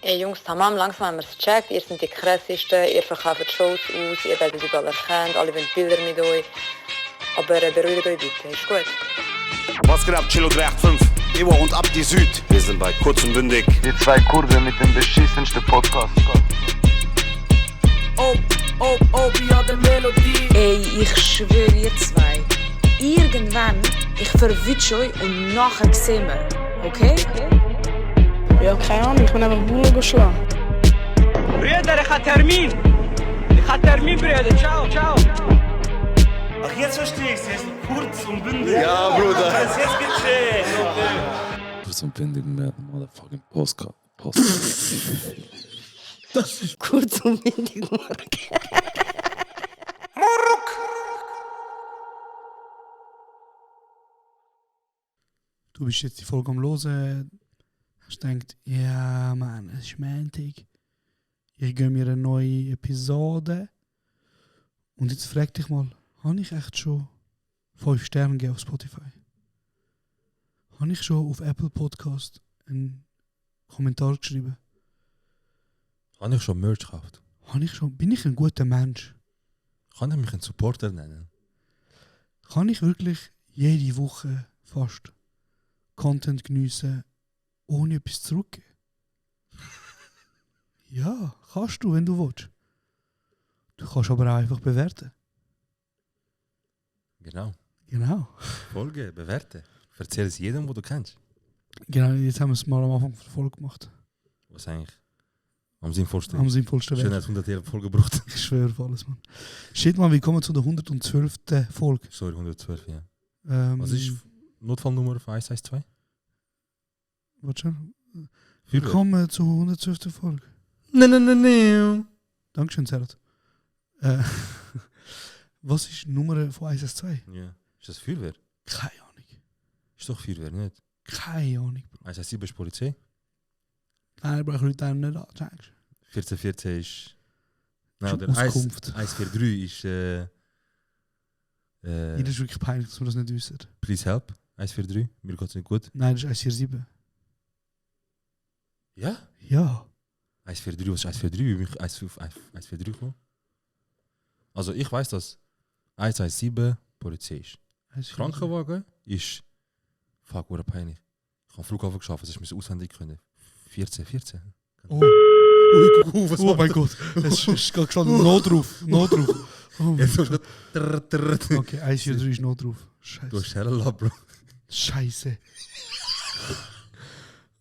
Ey Jungs, tamam, langsam haben wir es gecheckt. Ihr seid die krassesten, ihr verkauft Shows aus, ihr werdet überall erkannt, alle wollen Bilder mit euch. Aber beruhigt euch bitte, ist gut. Was geht ab, Chilo 385? Ewa und Abdi Süd. Wir sind bei Kurz und Bündig. Die zwei Kurden mit dem beschissensten Podcast. ja, der Melodie. Ey, ich schwöre ihr zwei. Irgendwann, ich verwünsche euch und nachher sehen wir. Okay? Ja, keine Ahnung, ich bin einfach Bullen geschlagen. Brüder, ich habe Termin. Brüder. Ciao. Ach, jetzt verstehe ich es. Jetzt kurz und bündig. Ja, Bruder. Jetzt gecheckt. Kurz und bündig mit motherfucking Postcard. Das ist kurz und windig, Du bist jetzt die Folge am Hören. Hast gedacht, ja, Mann, es ist Montag. Ich gebe mir eine neue Episode. Und jetzt frag dich mal, habe ich echt schon 5 Sterne gegeben auf Spotify? Habe ich schon auf Apple Podcast einen Kommentar geschrieben? Habe ich schon Merch gekauft? Bin ich ein guter Mensch? Kann ich mich ein Supporter nennen? Kann ich wirklich jede Woche fast Content geniessen, ohne etwas zurückgeben? Ja, kannst du, wenn du willst. Du kannst aber auch einfach bewerten. Genau. Folge, bewerten. Erzähl es jedem, wo du kennst. Genau, jetzt haben wir es mal am Anfang der Folge gemacht. Was eigentlich am sinnvollsten Am sinnvollsten Schön, wäre. hat 100 Folge gebraucht. Ich schwöre auf alles, Mann. Shit, Mann, willkommen zu der 112. Folge. Sorry, 112, ja. Was Was ist Notfallnummer für 112? Warte schon. Feuerwehr. Willkommen zur 112. Folge. Nein. Dankeschön, Serhat. Was ist die Nummer von 112? Ja. Ist das Feuerwehr? Keine Ahnung. Ist doch Feuerwehr, nicht? Keine Ahnung, Bro. 117 ist Polizei. Nein, brauche ich Leute nicht anzeigen. 1414 ist... Nein, Schon oder Auskunft. 143 ist... Das ist wirklich peinlich, dass wir das nicht wissen. Please help. 143. Mir geht's nicht gut. Nein, das ist 147. Ja? Ja. 143, was ist 143? Wie bin ich 143 gekommen? Also ich weiss, dass 117 Polizei ist. 147. Krankenwagen ist... Fuck, wurde peinlich. Ich habe am Flughafen geschafft, das ist mir auswendig können. 14. Oh. Oh mein Gott. Es ist gerade gestanden. Notruf. Oh mein Jetzt Gott. du Okay, 143 ist Notruf. Scheiße. hast Herrla, Bro. Scheiße.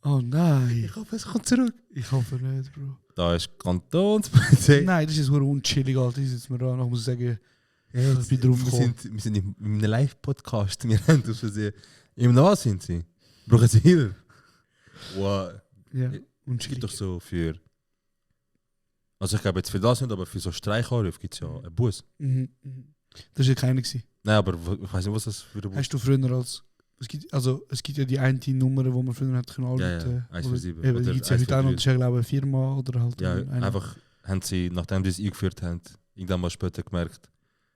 Oh nein. Ich hoffe, es kommt zurück. Ich hoffe nicht, Bro. Da ist Kantonspolizei. Nein, das ist so unchillig, Alter. Ich sitze mir da und muss sagen, ich bin drauf gekommen. Wir sind in einem Live-Podcast. Wir haben das versehen. Im Nah sind sie. Brauchen sie Hilfe. Wow. Ja, Es gibt unchillig. doch so für... Also ich glaube jetzt für das nicht, aber für so Streichanrufe gibt es ja einen Bus. Mhm. Das war ja keiner gewesen. Nein, aber ich weiß nicht, was das für ein Bus ist. Hast du früher als... Es gibt ja die eine Nummer, die man früher hat können Ja, anrufen. 147. Eben, die gibt es ja heute auch noch. Das ist ja, glaube ich, eine Firma oder halt Ja, eine. einfach haben sie, nachdem sie es eingeführt haben, irgendwann mal später gemerkt,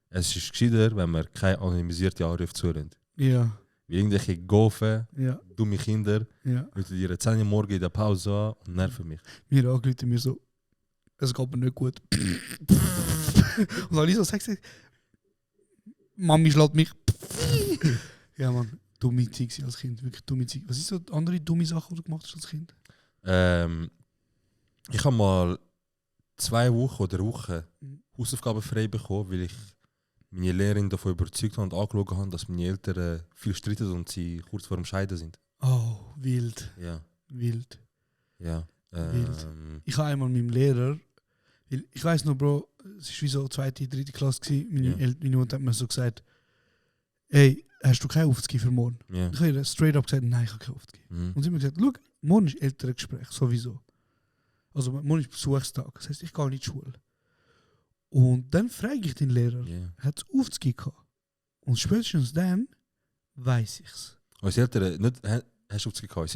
es ist gescheiter, wenn man keine anonymisierte Anrufe zuhört. Ja, Wie irgendwelche Gofen, ja, dumme Kinder, ja. rufen ihre 10 Uhr morgen in der Pause an und nerven mich. Mir angerufen, mir so, es geht mir nicht gut. Und dann habe ich so gesagt, Mami schlägt mich. Ja, Mann, dumme Zeit gewesen als Kind, wirklich dumme Zeit. Was ist so die andere dumme Sache, die du gemacht hast als Kind? Ich habe mal 2 Wochen oder Wochen Hausaufgaben frei bekommen, weil ich meine Lehrerin davon überzeugt habe und angeschaut habe, dass meine Eltern viel streiten und sie kurz vor dem Scheiden sind. Oh, wild, Ja, wild. ja. Wild. Ich habe einmal meinem Lehrer, weil ich weiss noch, Bro, es war wie so 2., 3. Klasse gewesen, meine Mutter hat mir so gesagt, ey, hast du kein Aufzug für morgen? Ja. Ich habe ihr straight up gesagt, nein, ich habe kein Aufzug. Mhm. Und sie hat mir gesagt, schau, morgen ist Elterngespräch, sowieso. Also morgen ist Besuchstag, das heisst, ich gehe nicht in die Schule. Und dann frage ich den Lehrer, Ja. hat es Aufzug gehabt? Und spätestens dann weiss ich's. Unsere Eltern, nicht, hast du Aufzug gehabt?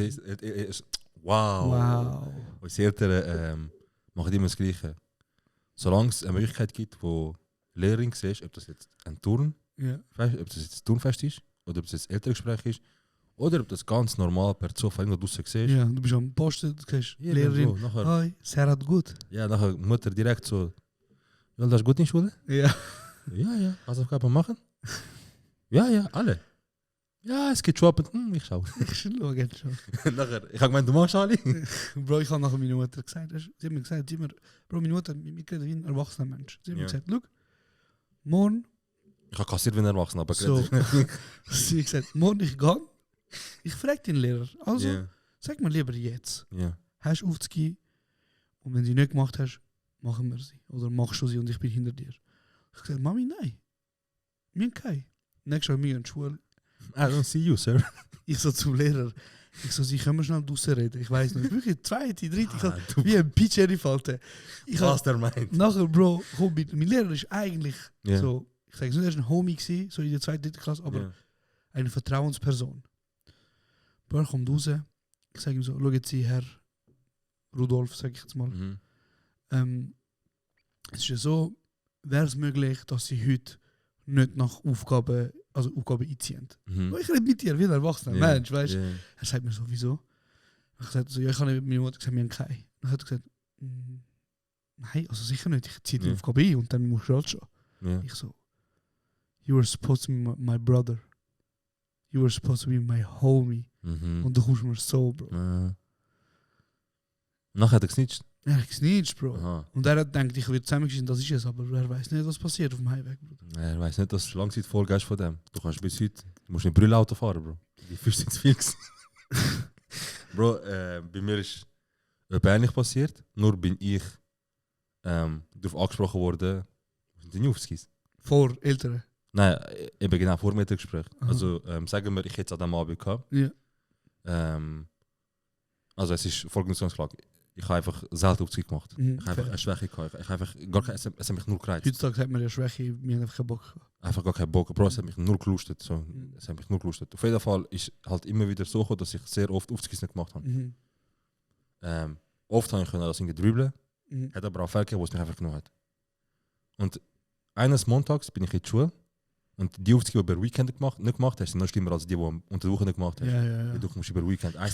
Wow. Wow. Unsere Eltern machen immer das Gleiche. Solange es eine Möglichkeit gibt, wo Lehrerin siehst, ob das jetzt ein Ja. Turnfest ist oder ob es jetzt ein Elterngespräch ist Oder ob das ganz normal per Zufall irgendwo draussen siehst. Ja, du bist am Posten, du siehst Ja, Lehrerin. so, nachher, Hi, Serhat gut. ja, nachher Mutter direkt so, ja, das ist gut in Schule? Ja. Ja, Hausaufgaben machen? Ja, alle. Ja, es geht schon ab und ich schau. Ich schaue jetzt schon. Nachher, ich habe gemeint, du machst alle? Bro, ich habe nachher meine Mutter gesagt, sie hat mir gesagt, Bro, meine Mutter hat mit mir geredet wie ein erwachsener Mensch. Sie hat mir Ja. gesagt, look, morgen, Ich habe kassiert wie ein Erwachsener, aber so, sie hat gesagt, morgen ich gehe, ich frage den Lehrer, also, Ja, sag mir lieber jetzt, ja. hast du aufzugehen und wenn sie nicht gemacht hast, machen wir sie. Oder machst du sie und ich bin hinter dir. Ich habe gesagt, Mami, nein, wir haben keine. Nächstes Mal wir in die Schule. I don't see you, sir. Ich so zum Lehrer, ich so, sie können wir schnell draussen reden. Ich weiß nicht, wirklich zweite, dritte, ich Ah, du- wie ein Pitch Alter. Ich Was hab, der meint. nachher, Bro, komm bitte, mein Lehrer ist eigentlich Ja. so, ich sage nicht, er ist ein Homie gewesen, so in der zweiten, dritten Klasse, aber Ja. eine Vertrauensperson. Bro, er kommt raus, ich sage ihm so, schauen Sie, Herr Rudolf, sage ich jetzt mal, Mhm. es ist ja so, wäre es möglich, dass Sie heute nicht nach Aufgaben einziehen. Mhm. Ich rede mit dir, wie ein erwachsener Ja, Mensch, weißt du? ja. Er sagt mir so, wieso? Ich sagte so, ja, ich habe mit meiner Mutter gesagt, wir haben keine. Dann hat er gesagt, nein, also sicher nicht, ich ziehe die Ja. Aufgabe ein und dann musst du halt schon. Ja. Ich so, you were supposed to be my brother. You were supposed to be my homie. Mhm. Und du kommst mir so, Bro. Ja. Nachher hat er gesnitcht. Ja, ich nicht, Bro. Aha. Und er hat gedacht, ich werde zusammengeschnitten, das ist es, aber er weiß nicht, was passiert auf dem Heimweg, Bruder. Er weiß nicht, dass du Langzeit vollgehst von dem. Du kannst bis heute, du musst nicht Brüllauto fahren, Bro. Die Füße sind zu viel gewesen. Bro, bei mir ist etwas ähnlich passiert. Nur bin ich darauf angesprochen worden, sind die Newskis? Vor Eltern. Nein, eben genau vor dem Mittagsgespräch. Aha. Also sagen wir, ich hätte es an dem Abend gehabt. Ja. Also es ist folgendes ganz klar. Ich habe einfach selten Aufzug gemacht. Mhm. Ich habe einfach eine Schwäche gehabt. Ich habe einfach gar keine, es hat mich nur gereizt. Heutzutage hat man ja Schwäche, wir haben einfach keinen Bock gehabt. Einfach gar keinen Bock. Bro, es hat mich nur gelustet. So. Mhm. Es hat mich nur gelustet. Auf jeden Fall ist halt immer wieder so gekommen, dass ich sehr oft Aufzugs nicht gemacht habe. Mhm. Oft habe ich das irgendwie drübeln. Mhm. Hat aber auch Fälle gegeben, wo es mich einfach genommen hat. Und eines Montags bin ich in die Schule und die Aufzüge, die du über Weekend nicht gemacht hast, sind noch schlimmer als die du unter der Woche nicht gemacht hast. Ja. Du musst über Weekend Ich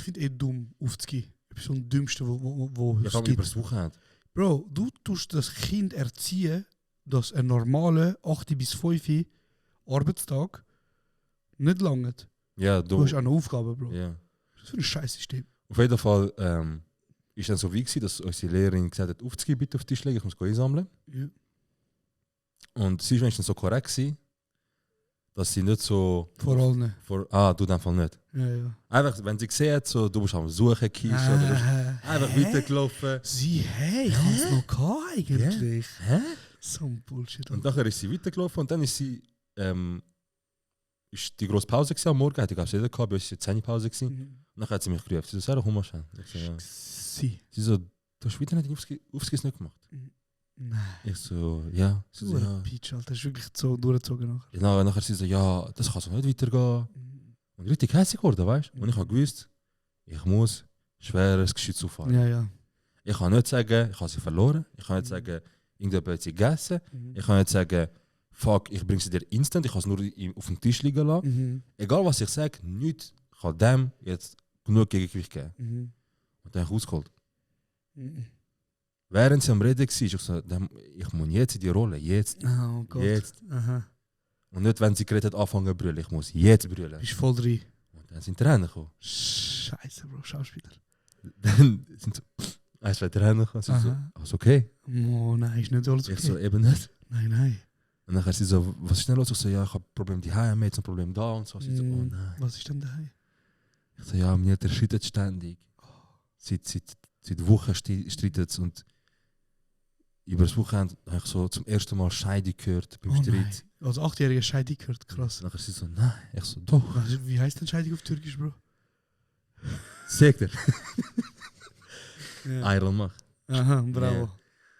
finde Sachen dumm aufzugehen. Ich bin so ein Dümmste, wo ich es habe gibt. über das Wochenende. Bro, du tust das Kind erziehen, dass ein normaler 8 bis 5 Arbeitstag nicht langt. Ja, Du hast auch eine Aufgabe, Bro. ja. Das ist für ein scheiß System. Auf jeden Fall ist dann so wie gewesen, dass unsere Lehrerin gesagt hat, Aufzüge bitte auf den Tisch legen, ich muss einsammeln. Ja. Und sie war dann so korrekt gewesen, dass sie nicht so Vor allem. du in dem Fall nicht. Ja. Einfach, wenn sie sieht, so, du bist am Suchen, Kies, oder du bist einfach weitergelaufen. Sie, hey, ich hab's noch gehabt eigentlich. Hä? So ein Bullshit. Und nachher ist sie weitergelaufen und dann ist sie, ist die grosse Pause gewesen am Morgen, hätte ich auch jeder gehabt, bei uns war die 10 Pause gewesen. Mhm. Nachher hat sie mich gerufen, sie so, Sarah, komm mal schnell. Ich so, ja. Sie. Sie so, du hast wieder nicht Aufskis nicht gemacht. Nein. Ich so, ja. Sie So so, ein ja. Peach, Alter. Das ist wirklich so durchgezogen nachher. Nachher sie so, ja, das kann so nicht weitergehen. Und richtig hässlich geworden, weißt du? Und ich habe gewusst, ich muss schweres Geschütz auffahren. Ja. Ich kann nicht sagen, ich habe sie verloren. Ich kann nicht sagen, irgendjemand hat sie gegessen. Ich kann nicht sagen, fuck, ich bringe sie dir instant. Ich kann es nur auf dem Tisch liegen lassen. Egal was ich sage, nichts kann dem jetzt genug Gegengewicht geben. Und dann habe ich ausgeholt. Während sie am Reden war, ich so, ich muss jetzt in die Rolle, jetzt. Oh Gott. Jetzt. Aha. Und nicht, wenn sie geredet hat, anfangen zu brüllen. Ich muss jetzt brüllen. Bist voll drin. Und dann sind Tränen gekommen. Scheiße, Bro, Schauspieler. Dann sind so, 1, 2 Tränen gekommen. Sie so, Aha. alles okay? Oh nein, ist nicht alles okay. Ich so, eben nicht. Nein. Und dann sie so, was ist denn los? Ich so, ja, ich habe ein Problem die Heim, jetzt ein Problem da und so. Sie so, oh nein. Was ist denn daheim? Ich so, ja, mir schüttet ständig. Seit Wochen streitet es und über das Wochenende habe ich so zum ersten Mal Scheidung gehört beim Oh Streit. nein. Als 8-jähriger Scheidung gehört, krass. Nachher sie so, nein. Ich so, doch. Wie heißt denn Scheidung auf Türkisch, Bro? Sag dir. Ja. Eiron mach. Aha, bravo.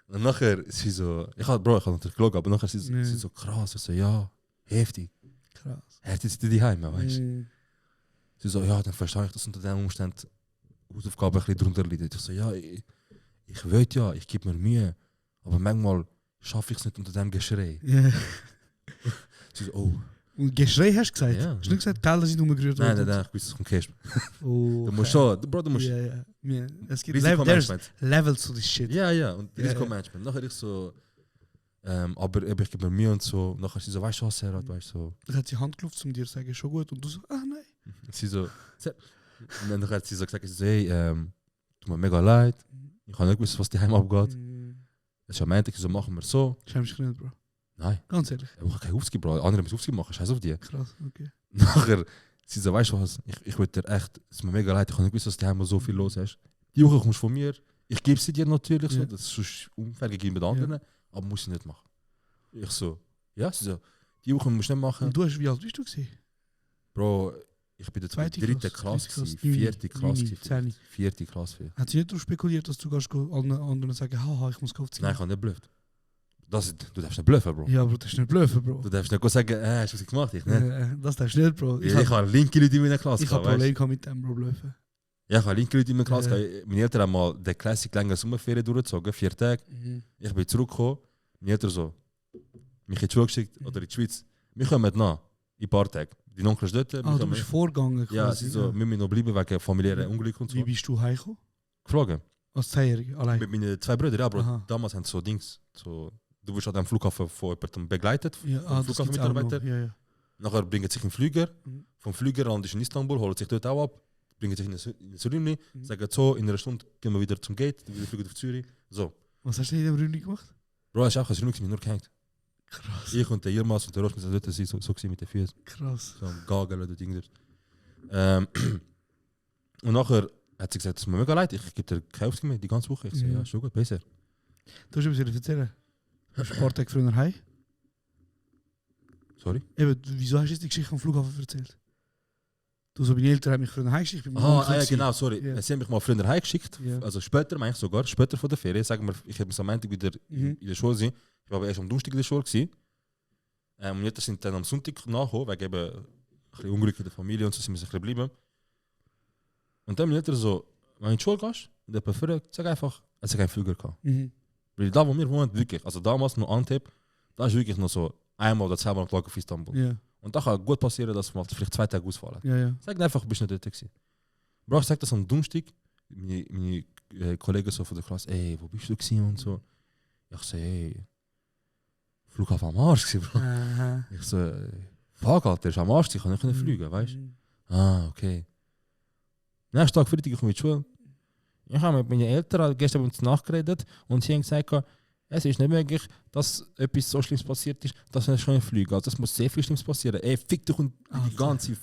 Und nachher sie so, ich habe natürlich gelogen, aber nachher sie Ja. so krass. Ich so, ja, heftig. Krass. Er hat jetzt die Heim, weißt du? Mhm. Sie so, ja, dann verstehe ich, dass unter den Umständen Hausaufgaben ein bisschen drunter leidet. Ich so, ja, ich will ja, ich gebe mir Mühe, aber manchmal schaffe ich es nicht unter dem Geschrei. Ja. Sie so, oh. Und Geschrei hast du gesagt? Ja. Hast du nicht gesagt, Teller sind umgerührt Nein, worden? nein, ich wusste, es kommt Cash. Oh, Du musst schon, Bro, du musst... Ja, ja. Ja, es gibt there's Risikomanagement. Levels zu this shit. Ja, ja, und Ja, Risikomanagement. Nachher ich so... aber ich gebe mir Mühe und so. Nachher sie so, weißt du was, Serhat, weißt du, so... Dann hat sie Hand geklopft, um dir zu sagen, schon gut. Und du so, ah nein. Sie so... Und dann hat sie so gesagt, sie so, hey, tut mir mega leid. Ich habe nicht gewusst, was daheim abgeht. Es ist am Montag, so machen wir so. Schämst du dich nicht, Bro? Nein. Ganz ehrlich. Ich habe keinen Aufski, Bro. Andere müssen Aufski machen, scheiß auf die. Krass, okay. Nachher, sie so, weißt du was, ich würde dir echt, es ist mir mega leid, ich habe nicht gewusst, dass du daheim so viel los hast. Die Woche kommst du von mir, ich gebe sie dir natürlich so, Ja. das ist sonst unfair gegenüber den anderen, aber muss ich nicht machen. Ich so, ja, sie so, die Woche musst du nicht machen. Und du hast, wie alt bist du gewesen? Bro, ich bin der dritte Klasse, vierte Klasse, vierte Klasse. Hat sie nicht darauf spekuliert, dass du gehst allen anderen sagen, haha, ich muss aufziehen? Nein, ich kann nicht bluffen. Du darfst nicht bluffen, Bro. Ja, Bro, das ist nicht bluffen, Bro. Du darfst nicht sagen, hast du was gemacht? Ich nicht. Das darfst du nicht, Bro. Ich habe linke Leute in meiner Klasse. Ich habe gehabt, weißt Probleme mit dem, Bro, bluffen. Ja, ich habe linke Leute in meiner Klasse. gehabt. Meine Eltern haben mal den Classic länger Sommerferien durchgezogen, 4 Tage. Ich bin zurückgekommen. Meine Eltern so, mich in die Schule geschickt oder in die Schweiz. Wir kommen nach, in ein paar Tagen. Die Onkel ist dort. Ah, du bist vorgegangen Ja, quasi. sie so, wir müssen noch bleiben wegen familiären Unglück und so. Wie bist du heimgekommen? Geflogen. Als 10-Jähriger, allein? Mit meinen 2 Brüdern, ja, Bro. Aha. Damals haben sie so Dings. So, du wirst halt am Flughafen von jemandem begleitet. Ja, vom das gibt's auch noch. Flughafenmitarbeiter. Ja, ja. Nachher bringen sie sich einen Flüger. Mhm. Vom Flüger landest du in Istanbul, holen sich dort auch ab. Bringen sich in das Räumchen. Sagen so, in einer Stunde gehen wir wieder zum Gate. Wir fliegen auf Zürich. So. Was hast du in dem Ründi gemacht? Bro, hast du auch ein Räumchen nur gehängt. Krass. Ich und der Irmas und der Rosch sind dort so mit den Füßen. Krass. So am Gagel oder Ding dort. Und nachher hat sie gesagt, es ist mir mega leid, ich gebe dir keine Aufsicht mehr die ganze Woche. Ich so, ja, schon gut, besser. Du hast etwas erzählen. Du bist ein paar Tage früher heim. Sorry? Eben, wieso hast du jetzt die Geschichte am Flughafen erzählt? Du, so meine Eltern haben mich früher heimgeschickt. Ich bin Ja, genau, sorry. Ja. Sie haben mich mal früher heimgeschickt, Ja. also später, meine ich sogar, später von der Ferien. Sagen wir, ich habe am Montag wieder in der Schule sein. Ich war aber erst am Donnerstag in der Schule gewesen. Und jetzt sind dann am Sonntag nachgekommen, wegen eben ein bisschen Unglück in der Familie und so sind wir ein bisschen geblieben. Und dann meine Eltern so, wenn du in die Schule gehst und jemand fragt, sag einfach, es hat keinen Flüger gehabt. Weil da, wo wir wohnen, wirklich, also damals noch Antep, da ist wirklich noch so einmal oder zweimal am Tag auf Istanbul. Ja, Und da kann gut passieren, dass wir vielleicht 2 Tage ausfallen. ja, ja. Sag einfach, bist du nicht dort gewesen. Bro, ich sag das am Donnerstag. Meine Kollegen so von der Klasse, ey, wo bist du gewesen und so. Ich so, ey, Flughafen am Arsch gewesen, Bro. Aha. Ich so, fuck, Alter, ist am Arsch, ich kann nicht fliegen, weißt du? Ah, okay. Nächsten Tag Freitag, ich komme in die Schule. Ich habe mit meinen Eltern gestern uns nachgeredet und sie haben gesagt, es ist nicht möglich, dass etwas so Schlimmes passiert ist, dass wir nicht fliegen können. Also es muss sehr viel Schlimmes passieren. Ey, fick dich und die ganze...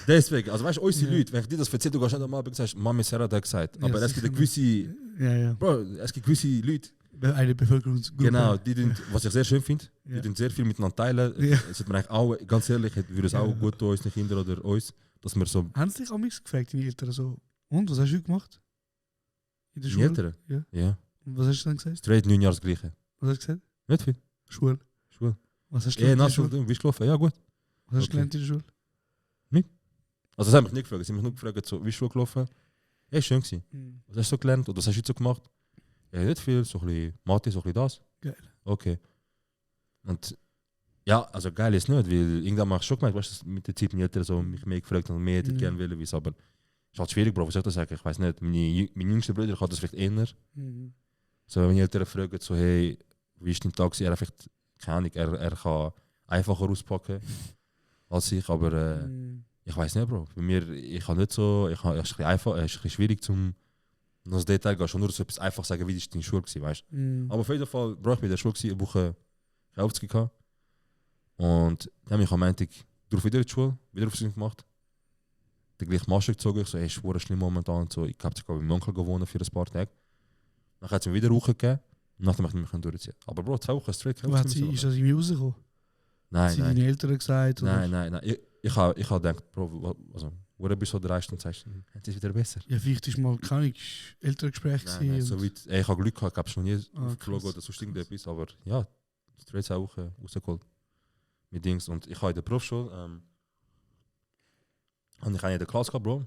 Deswegen, also weißt du, unsere Leute, wenn ich dir das erzähle, du gehst nicht am Abend und sagst, Mami Sarah hat gesagt. Aber Ja, es gibt eine sicher. gewisse... Ja, ja. Bro, es gibt gewisse Leute, Eine Bevölkerungsgruppe. genau, die tun, was ich sehr schön finde, Ja. die tun sehr viel miteinander teilen. Ja. Es sollte man eigentlich auch, ganz ehrlich, würde es auch gut tun, unseren Kindern oder uns, dass wir so... Haben sie dich auch nichts gefragt, deine Eltern? So, und, was hast du gemacht? In der Die Schule? Eltern? Ja. Ja. Und was hast du dann gesagt? Straight 9 Jahre das Gleiche. Was hast du gesagt? Nicht viel. Schule. Schule. Was hast du Ja, gelernt in der nass, Schule? wie ist gelaufen? Ja, gut. Was hast du Okay. gelernt in der Schule? Also, das haben mich nicht gefragt. Sie haben mich nur gefragt, so, wie ist Schule gelaufen? Ja, schön gewesen. Was hast du so gelernt? Oder was hast du jetzt so gemacht? Ja, nicht viel. So ein bisschen Mathe, so ein bisschen das. Geil. Okay. Und ja, also geil ist nicht, weil irgendwann habe ich schon gemerkt, weißt du, mit der Zeit meine Eltern so mich mehr gefragt und mehr hätte gerne wollen, wieso, aber es ist halt schwierig, Bro, was soll ich das sagen? Ich weiß nicht, mein jüngster Bruder kann das vielleicht eher. So, wenn meine Eltern fragen, so, hey, wie ist dein Tag gewesen? Er hat vielleicht, keine Ahnung, er kann einfacher auspacken als ich, aber ich weiß nicht, Bro. Bei mir, ich kann nicht so, es ist ein bisschen einfach, es ist ein bisschen schwierig zum das Detail gehen, schon nur so etwas einfach sagen, wie ist deine Schule gewesen, weißt du? Aber auf jeden Fall, Bro, ich bin in der Schule gewesen, eine Woche Aufzug gehabt. Und dann habe ich am Montag drauf wieder in die Schule, wieder Aufzug gemacht. Den gleichen Maske gezogen, ich so, ey, ist schwer schlimm momentan und so. Ich habe sogar bei meinem Onkel gewohnt für ein paar Tage. Dann hat es mir wieder Woche gegeben und nachdem ich mich durchziehen. Aber Bro, 2 Wochen straight Aber ist das irgendwie rausgekommen? Nein, Haben nein. deine Eltern gesagt? Oder? Nein. Ich habe gedacht, Bro, also, wo bist du so dreist und sagst, es ist wieder besser. Ja, vielleicht ist mal kein Elterngespräch Nein, so weit, ich habe Glück gehabt, ich habe schon nie Ah, geflogen krass. oder sonst irgendetwas, aber ja, straight 2 Wochen rausgeholt mit Dings. Und ich habe in der Berufsschule, habe ich einen in der Klasse gehabt, Bro.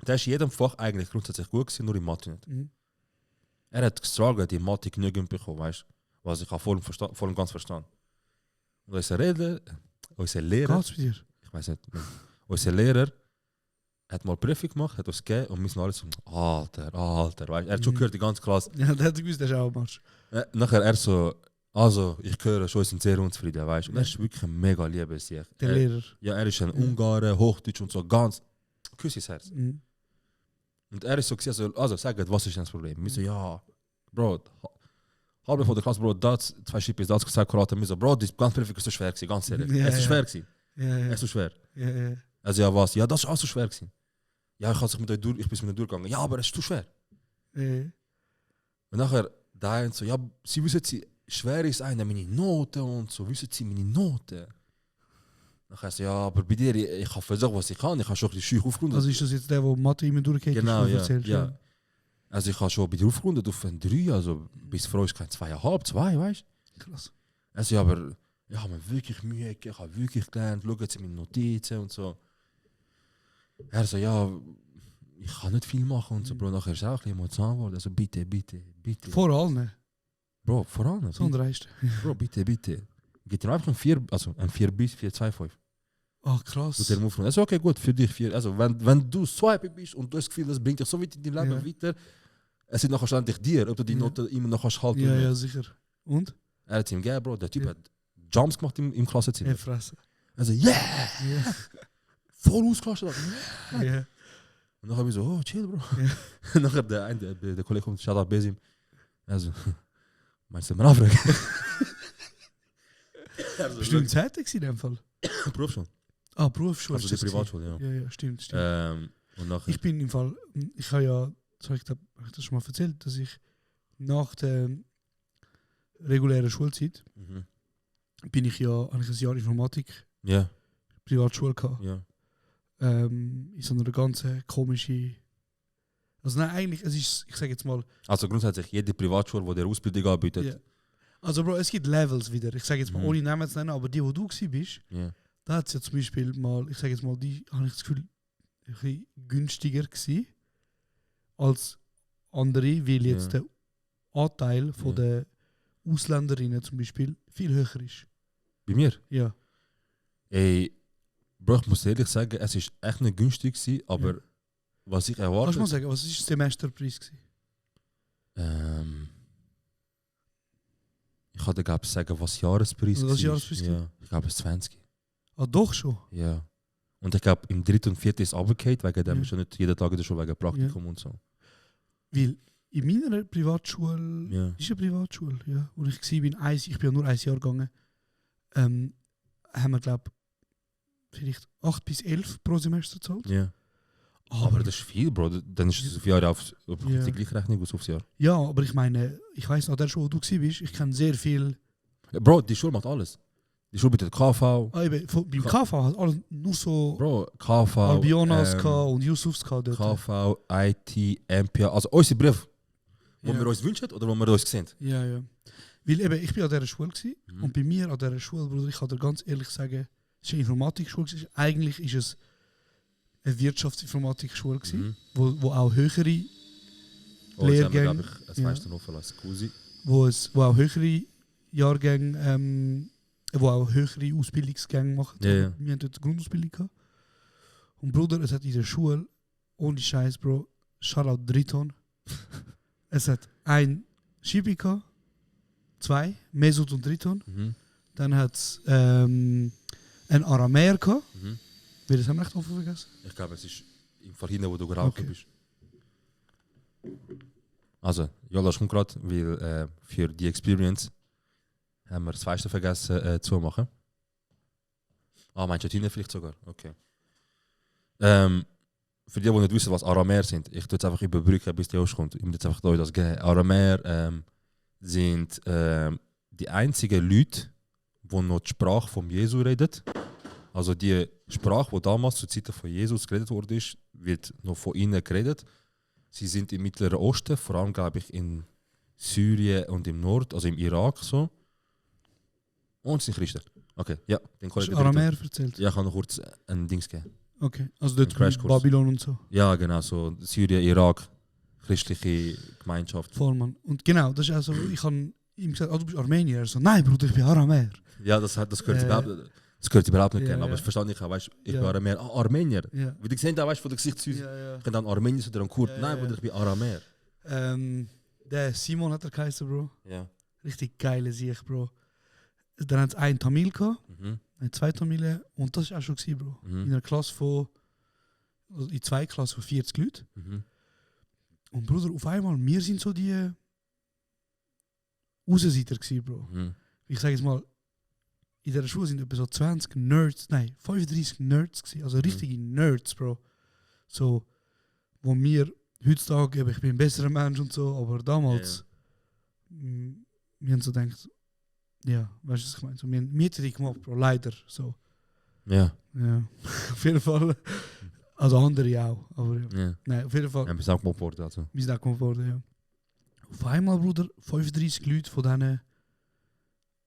Der ist in jedem Fach eigentlich grundsätzlich gut gewesen, nur in Mathe nicht. Er hat gestruggelt, die Mathe genügend bekommen, weißt du, was ich auch voll und ganz verstanden. Und unser Lehrer, Geht's bei dir? ich weiß nicht, unser Lehrer hat mal Prüfung gemacht, hat uns gegeben und wir sind alle so, Alter, weißt, er hat schon gehört, die ganze Klasse. Ja, der hat gewusst, der ist auch am Arsch. Nachher er so, also ich höre schon, wir sind sehr unzufrieden, weißt. Und er ist wirklich ein mega lieber Sieg. Der Lehrer. Ja, er ist ein Ungarer, Hochdeutsch und so, ganz, küss ins Herz. Mhm. Und er ist so, also sagt, was ist denn das Problem? Wir so, ja, Bro, halb vor der Klasse, Bro, das, 2 Schippe ist das gesagt, wir so, Bro, das ganze Prüfung ist so schwer gewesen, ganz ehrlich. Ja, Es ist ja. schwer gewesen. Ja, ja. Es ist so schwer. Ja, ja. Also ja, was? Ja, das ist auch so schwer gewesen. Ja, ich bin mit euch durchgegangen. Ja, aber es ist zu schwer. Ja. Und nachher, da so, ja, sie wissen, schwer ist eine meine Noten und so, wissen sie meine Noten. Nachher so, ja, aber bei dir, ich habe versucht, was ich kann, ich habe schon die Schüch aufgerundet. Also ist das jetzt der, der Mathe immer durchgeht? Genau, ja, erzählt, ja. Also ich habe schon bei dir aufgerundet auf ein 3, also bis Frau ist kein 2,5, 2, weißt du? Krass. Also ja, aber ich habe mir wirklich Mühe gegeben, ich habe wirklich gelernt, schauen Sie meine Notizen und so. Er so, ja, ich kann nicht viel machen und so, Bro, nachher ist er auch ein bisschen emotional geworden, also bitte. Vor allem. Bro, vor allem. So ein Dreist. Bro, bitte. Geht dir einfach ein 4, also ein 4 bis 4,25. Ach, krass. Du der also okay, gut, für dich 4. Also wenn du so happy bist und du hast das Gefühl, das bringt dich so weit in deinem Leben weiter, es ist nachher schlussendlich dir, ob du die Note immer noch kannst halten. Ja, ja, sicher. Und? Er hat ihm gegeben, Bro, der Typ hat Jumps gemacht im Klassenzimmer. Fresse. Also, yeah! Ja. Voll ausgelastet. Ja. Und dann habe ich so, oh, chill, Bro. Ja. Und nachher der Kollege kommt, Shoutout Besim. Also, meinst du mir nachfragen? Bist du im Zweiten in dem Fall? Beruf schon. Ah, Berufsschule. Also die ist das Privatschule, gewesen? Ja, stimmt. Und nachher, Ich bin im Fall, ich habe ja, habe ich das schon mal erzählt, dass ich nach der regulären Schulzeit bin ich ja eigentlich ein Jahr Informatik ja, Privatschule gehabt. ja. In so einer ganz komischen, also nein, eigentlich, es ist, ich sage jetzt mal, Also grundsätzlich jede Privatschule, die der Ausbildung anbietet. ja. Also Bro, es gibt Levels wieder, ich sage jetzt mal, ohne Namen zu nennen, aber die, wo du gewesen bist, Ja. da hat es ja zum Beispiel mal, ich sage jetzt mal, die habe ich das Gefühl, ein bisschen günstiger gewesen als andere, weil jetzt der Anteil von den Ausländerinnen zum Beispiel viel höher ist. Bei mir? Ja. Ey, Bro, ich muss ehrlich sagen, es ist echt nicht günstig gewesen, aber was ich Kannst du mal erwartet... sagen, was war der Semesterpreis gewesen? Ich kann dir glaube ich sagen, was Jahrespreis Was war. Jahrespreis Ja, ich glaube es 20. Ah, doch schon. Ja. Und ich glaube im 3. und 4. ist es runtergefallen, wegen dem Ja. schon nicht jeden Tag in der Schule, wegen Praktikum und so. Weil in meiner Privatschule, Ja. ist eine Privatschule, ja, wo ich war, ich bin ja nur ein Jahr gegangen, haben wir glaube vielleicht 8 bis 11 pro Semester gezahlt. Ja. Aber das ist viel, Bro. Dann ist es auf Jahre auf die gleiche Rechnung aus aufs Jahr. Ja, aber ich meine, ich weiss, an der Schule, wo du warst, ich kenne sehr viel. Bro, die Schule macht alles. Die Schule bietet KV. Beim KV hat alles nur so Bro, KV. Albionas und Yusufs dort. KV, IT, MPA. Also unsere Brief, wo Ja. wir uns wünschen oder wo wir uns sehen. Ja, ja. Weil eben, ich bin an dieser Schule gewesen, und bei mir an dieser Schule, Bruder, ich kann dir ganz ehrlich sagen, es ist eine Informatikschule gewesen. Eigentlich ist es eine Wirtschaftsinformatikschule gewesen, wo auch höhere Lehrgänge, Das meiste noch als Cousin. wo auch höhere Jahrgänge, wo auch höhere Ausbildungsgänge machen. Ja, ja. Wir hatten dort eine Grundausbildung gehabt. Und Bruder, es hat in der Schule, ohne Scheiß, Bro, Shoutout Driton. Es hat ein Schibi gehabt, 2, Mesut und Driton. Dann hat es einen Aramäer gehabt. Will das haben wir echt offen vergessen? Ich glaube, es ist im Fall hinten, wo du geraucht bist. Also, ja, das kommt gerade, weil für die Experience haben wir das Feiste vergessen zu machen. Ah, meinst du hinten vielleicht sogar? Okay. Für die nicht wissen, was Aramäer sind, ich tue jetzt einfach überbrücken, bis die auskommt. Ich muss jetzt einfach euch das geben. Aramäer sind die einzigen Leute, die noch die Sprache von Jesu reden. Also die Sprache, die damals zur Zeit von Jesus geredet wurde, wird noch von ihnen geredet. Sie sind im Mittleren Osten, vor allem glaube ich in Syrien und im Nord, also im Irak so. Und sind Christen. Okay, ja. Den Hast du Aramäer erzählt? Ja, ich kann noch kurz ein Dings geben. Okay, also dort Crashkurs. Babylon und so. Ja, genau, so Syrien, Irak, christliche Gemeinschaft. Voll, Mann. Und genau, das ist also, ich habe ihm gesagt, du bist Armenier. Er so, nein, Bruder, ich bin Aramäer. Ja, das gehört überhaupt nicht gerne. ja. Aber ich verstehe nicht, weißt, ich Ja. bin Aramäer. Ah, Armenier. Ja. Wie die sehen, da weißt du, von der Gesichtshäuser. Ja. Ich kann dann Armenier oder ein Kurd. Ja, Nein, ja, Bruder, ich bin Aramäer. Der Simon hat er geheißen, Bro. Ja. Richtig geile Sicht, Bro. Dann hat es einen Tamil gehabt, zwei Tamilen. Und das war auch schon gewesen, Bro. In einer Klasse von, also in 2 Klassen von 40 Leuten. Und Bruder, auf einmal, wir sind so die Außenseiter gewesen, Bro. Ich sage jetzt mal, in der Schule sind etwa so 20 Nerds, nein, 35 Nerds gewesen, also richtige Nerds, Bro. So, wo wir heutzutage, ich bin ein besserer Mensch und so, aber damals, wir haben so gedacht, ja, weißt du, was ich meine? So, wir haben Mieterung gemacht, Bro, leider, so. Ja. Ja, auf jeden Fall. Also andere auch, aber ja. Ja. Nein, auf jeden Fall. Ja, wir sind auch gemacht worden, also. Wir sind auch gemacht worden, ja. Auf einmal, Bruder, 35 Leute von diesen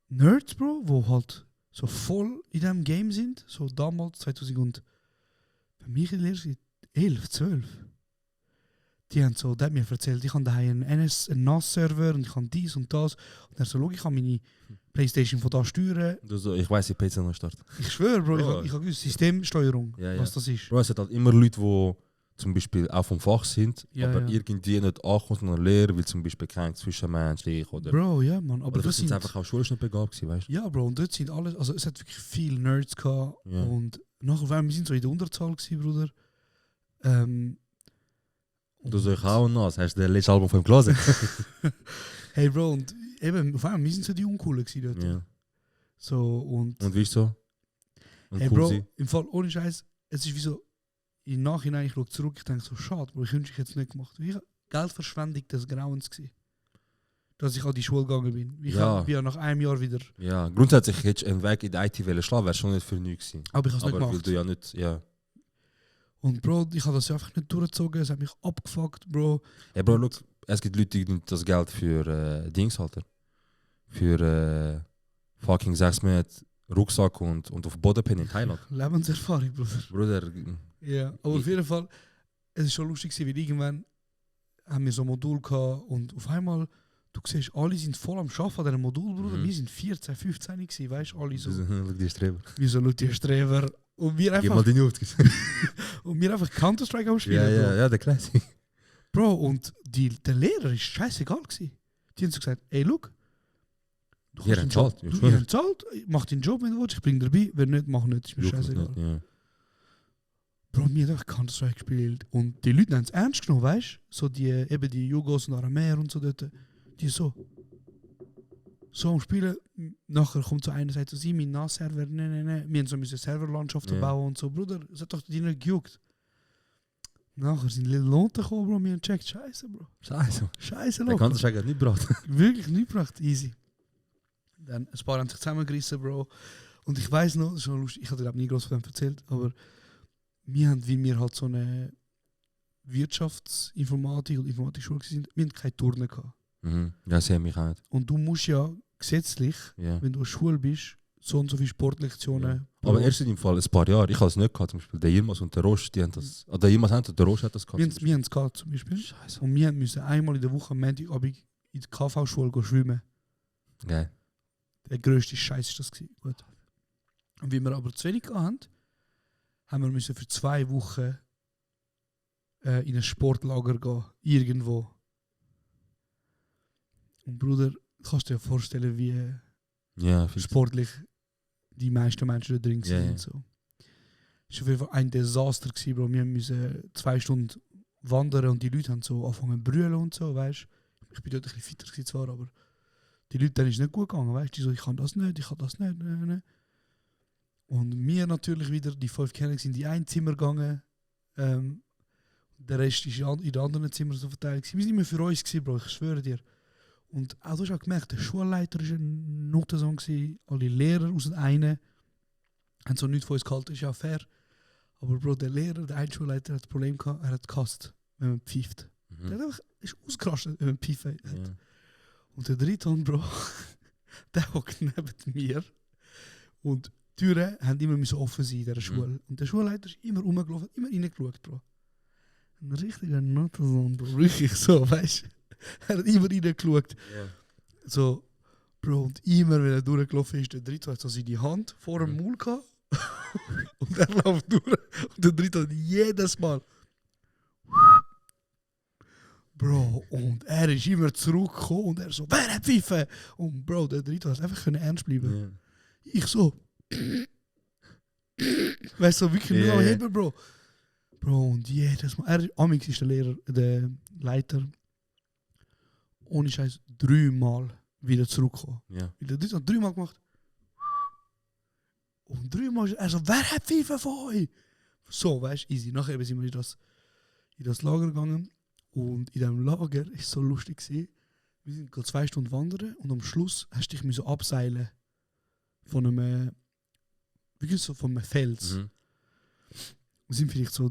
Nerds, Bro, die halt so voll in diesem Game sind. So damals, 2000 und... Bei mir in der Lehre 11, 12. Die haben so, der hat mir erzählt, ich habe daheim einen NAS-Server und ich habe dies und das. Und er so, schau, ich kann meine Playstation von da steuern. Du so, ich weiss, wie PC noch startet. Ich schwöre, Bro, Bro. ich habe gewusst, Systemsteuerung, Ja, was das ist. Bro, es hat halt immer Leute, die zum Beispiel auch vom Fach sind, Ja, aber ja. irgendwie nicht ankommen und lernen, weil zum Beispiel kein zwischenmenschlich oder... Bro, ja, man, aber oder das sind sind... einfach auch schulisch nicht begabt gewesen, weißt du? Ja, Bro, und dort sind alles, also es hat wirklich viele Nerds gehabt Ja. und nachher, weil wir sind so in der Unterzahl gewesen, Bruder. Du so, ich auch noch, hast du das letzte Album von ihm gelesen? Hey, Bro, und eben, auf einmal, wir sind so die Uncoolen gewesen dort. Ja. So, und Und wie ist so? Und hey, cool Bro, sein? im Fall, ohne Scheiß, es ist wie so, im Nachhinein, ich schaue zurück, ich denke so, schade, Bro, ich wünsche, ich hätte es nicht gemacht. Wie Geldverschwendung des Grauens gewesen. Dass ich an die Schule gegangen bin. Ich Ja. bin ja nach einem Jahr wieder, Ja, grundsätzlich hättest du einen Weg in die IT schlagen, wäre schon nicht für nichts gewesen. aber ich habe es nicht Aber weil gemacht. du ja nicht, ja. Und Bro, ich habe das ja einfach nicht durchgezogen, es hat mich abgefuckt, Bro. Ja, Bro, look, es gibt Leute, die das Geld für Dings halten. Für fucking 6 Monate Rucksack und auf Boden pennen in Thailand. Lebenserfahrung, Bruder. Bruder, Ja, aber auf jeden Fall, es ist schon lustig gewesen, weil irgendwann haben wir so ein Modul gehabt und auf einmal, du siehst, alle sind voll am Arbeiten an diesem Modul, Bruder. Wir sind 14, 15 gewesen, weißt du, alle so, look, die Streber. wie so Leute Streber. Und wir Gib mal einfach, die News. Counter-Strike am Spielen, Ja, Bro. ja, ja, der Classic. Bro, und der Lehrer ist scheißegal gewesen. Die haben so gesagt, ey, look, du Ihr kannst den habt Job, zahlt, ja, ihr habt zahlt, mach den Job, wenn du willst, ich bring dabei, wenn nicht, mach nicht, ist mir scheißegal. Ja. Bro, wir haben einfach Counter-Strike gespielt. Und die Leute haben es ernst genommen, weißt du? So eben die Jugos und Aramäer und so dort. Die so am Spielen. Nachher kommt so einer, sagt so, sie, mein NAS-Server, nein. Wir haben so eine Serverlandschaft Ja. bauen und so. Bruder, es hat doch die nicht gejuckt. Nachher sind Little Lohnte gekommen, Bro, wir haben gecheckt, scheiße, Bro. Scheiße. Scheiße, Der Loco. kann das eigentlich nicht brauchen. Wirklich nicht gebracht, easy. Dann ein paar haben sich zusammengerissen, Bro. Und ich weiß noch, das ist schon lustig, ich hatte nie groß von dem erzählt, aber wir haben, wie wir halt so eine Wirtschaftsinformatik und Informatikschule sind, wir haben keine Turnen gehabt. Ja, sehe mich auch nicht. Und du musst ja gesetzlich, Ja. wenn du in der Schule bist, so und so viele Sportlektionen. Aber erst in dem Fall ein paar Jahre. Ich habe es nicht gehabt. Zum Beispiel der Yilmaz und der Roche, die haben das. Der Yilmaz hat und der Roche hat das gehabt. wir haben es gehabt zum Beispiel. Scheiße. Und wir mussten einmal in der Woche am Montagabend in die KV-Schule gehen schwimmen. Geil. Der grösste Scheiß ist das gewesen. Gut. Und wie wir aber zu wenig hatten, haben wir müssen für 2 Wochen in ein Sportlager gehen. Irgendwo. Und Bruder, kannst du dir vorstellen, wie Ja, viel sportlich die meisten Menschen da drin Ja, sind. ja. So. Es war auf jeden Fall ein Desaster gewesen, Bro. Wir mussten 2 Stunden wandern und die Leute haben so angefangen zu brüllen und so, weißt. Ich bin dort ein bisschen fitter gewesen zwar, aber die Leute, denen ist nicht gut gegangen, weißt. Die so, ich kann das nicht, ich kann das nicht. Ne. Und wir natürlich wieder, die 5 Kerle sind in die ein Zimmer gegangen. Der Rest ist in den anderen Zimmern so verteilt gewesen. Wir sind immer für uns gewesen, Bro, ich schwöre dir. Und auch du hast auch gemerkt, der Schulleiter war ein Notensohn gewesen, alle Lehrer aus dem einen haben so nichts von uns gehalten, ist ja fair. Aber Bro, der Lehrer, der eine Schulleiter hat das Problem gehabt, er hat gehasst, wenn man pfeift. Der hat einfach, ist ausgerastet, wenn man pfeifen hat. Ja. Und der dritte, Bro, der hockt neben mir. Und die Türen haben immer so offen sein in dieser Schule. Und der Schulleiter ist immer rumgelaufen, hat immer reingeschaut, Bro. Ein richtiger Notensohn, Bro, richtig so, weißt du. Er hat immer reingeschaut. Ja. So, Bro, und immer, wenn er durchgelaufen ist, der Dritte hat so seine Hand vor dem Maul gehabt. Und er läuft durch. Und der Dritte hat jedes Mal. Bro, und er ist immer zurückgekommen und er so, wer hat Pfeife? Und Bro, der Dritte hat einfach ernst bleiben. Ja. Ich so. Weißt du, wirklich nur am Heben, Bro. Bro, und jedes Mal. Amix ist der Lehrer, der Leiter. Ohne Scheiß 3 Mal wieder zurückgekommen. Ja. Weil der Dritte hat 3 Mal gemacht. Und 3 Mal ist er so, wer hat Pfeife von euch? So, weißt du, easy. Nachher sind wir in das Lager gegangen. Und in diesem Lager war es so lustig gewesen. Wir sind gerade 2 Stunden wandern und am Schluss hast du dich so abseilen von einem, wirklich so von einem Fels. Mhm. Wir sind vielleicht so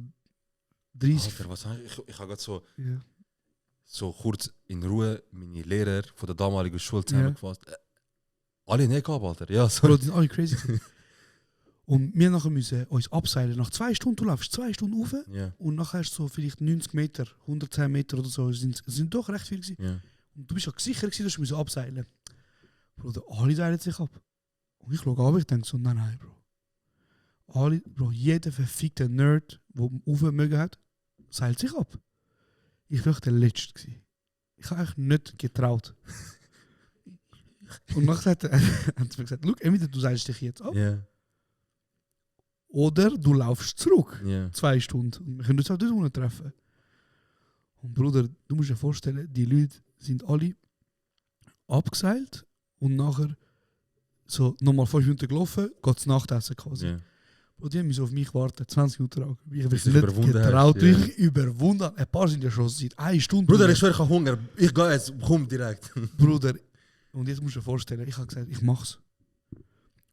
30. Alter, was ich habe gerade so, Ja. so kurz in Ruhe meine Lehrer von der damaligen Schule zusammengefasst. Alle nicht gehabt, Alter. Ja, Bro, sorry. die sind alle crazy gewesen. Und wir nachher müssen uns abseilen. Nach 2 Stunden, du laufst 2 Stunden rauf Ja, und nachher ist so vielleicht 90 Meter, 110 Meter oder so. Es sind doch recht viel gewesen. ja. Und du bist ja sicher gewesen, dass wir abseilen. Bro, alle seilen sich ab. Und ich schaue ab, ich denke so, nein, Bro. Bro, jeder verfickte Nerd, der rauf mögen hat, seilt sich ab. Ich war der Letzte gewesen. Ich habe eigentlich nicht getraut. Und nachher hat sie mir gesagt, schau, entweder du seilst dich jetzt ab, Ja, oder du laufst zurück. ja. 2 Stunden. Und wir können uns auch dort unten treffen. Und Bruder, du musst dir vorstellen, die Leute sind alle abgeseilt und nachher so nochmal 5 Minuten gelaufen, geht das Nachtessen quasi. Ja. Und die haben so auf mich warten, 20 Minuten lang. Ich habe Bis mich du nicht überwunden getraut, hast, ja. wirklich überwunden. Ein paar sind ja schon seit 1 Stunde. Bruder, ich schwöre, ich habe Hunger. Ich gehe jetzt, komm direkt. Bruder, und jetzt musst du dir vorstellen, ich habe gesagt, ich mach's.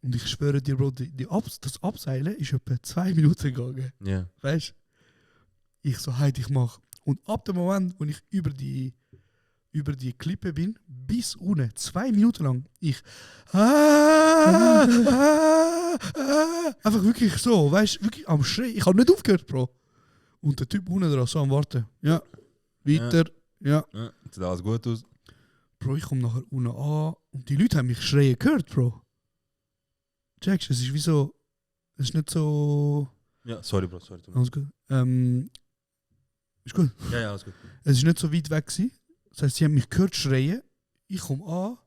Und ich schwöre dir, Bro, das Abseilen ist etwa 2 Minuten gegangen. Ja. Weißt du? Ich so, halt, ich mach. Und ab dem Moment, wo ich über die Klippe bin, bis unten, 2 Minuten lang, einfach wirklich so, weißt du, wirklich am Schreien. Ich habe nicht aufgehört, Bro. Und der Typ unten dran so am Warten. Ja, weiter, ja. Ja, sieht alles gut aus. Bro, ich komme nachher unten an und die Leute haben mich schreien gehört, Bro. Checkst du, es ist wie so, es ist nicht so... Ja, sorry, Bro, sorry. Alles gut. Ist gut. Ja, alles gut. Es ist nicht so weit weg gewesen. Das heisst, sie haben mich gehört schreien. Ich komme an.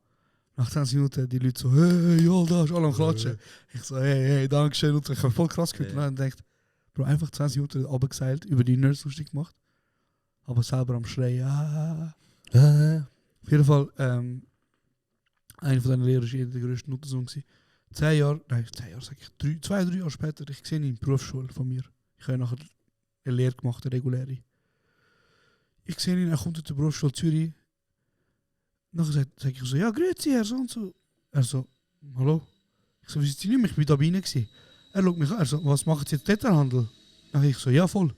Nach 20 Minuten die Leute so, hey, ja, da ist alle am Klatschen. Ich so, hey, danke schön. Und ich habe voll krass gehört. Und dann denkt, Bro, einfach 20 Minuten runtergeseilt, über die Nerds lustig gemacht. Aber selber am Schreien. Auf jeden Fall, einer von diesen Lehrern war der grösste Nuttersohn. 10 Jahre, sag ich, 2, 3 Jahre später, ich sehe ihn in der Berufsschule von mir. Ich habe nachher eine Lehre gemacht, eine reguläre. Ich sehe ihn, er kommt aus der Berufsschule Zürich. Nachher sage ich so, ja, grüezi, Herr so und so. Er so, hallo? Ich so, wie sind Sie nicht mehr? Ich war da bei Ihnen gewesen. Er schaut mich an, er so, was machen Sie jetzt Detailhandel? Nachher ich so, ja, voll.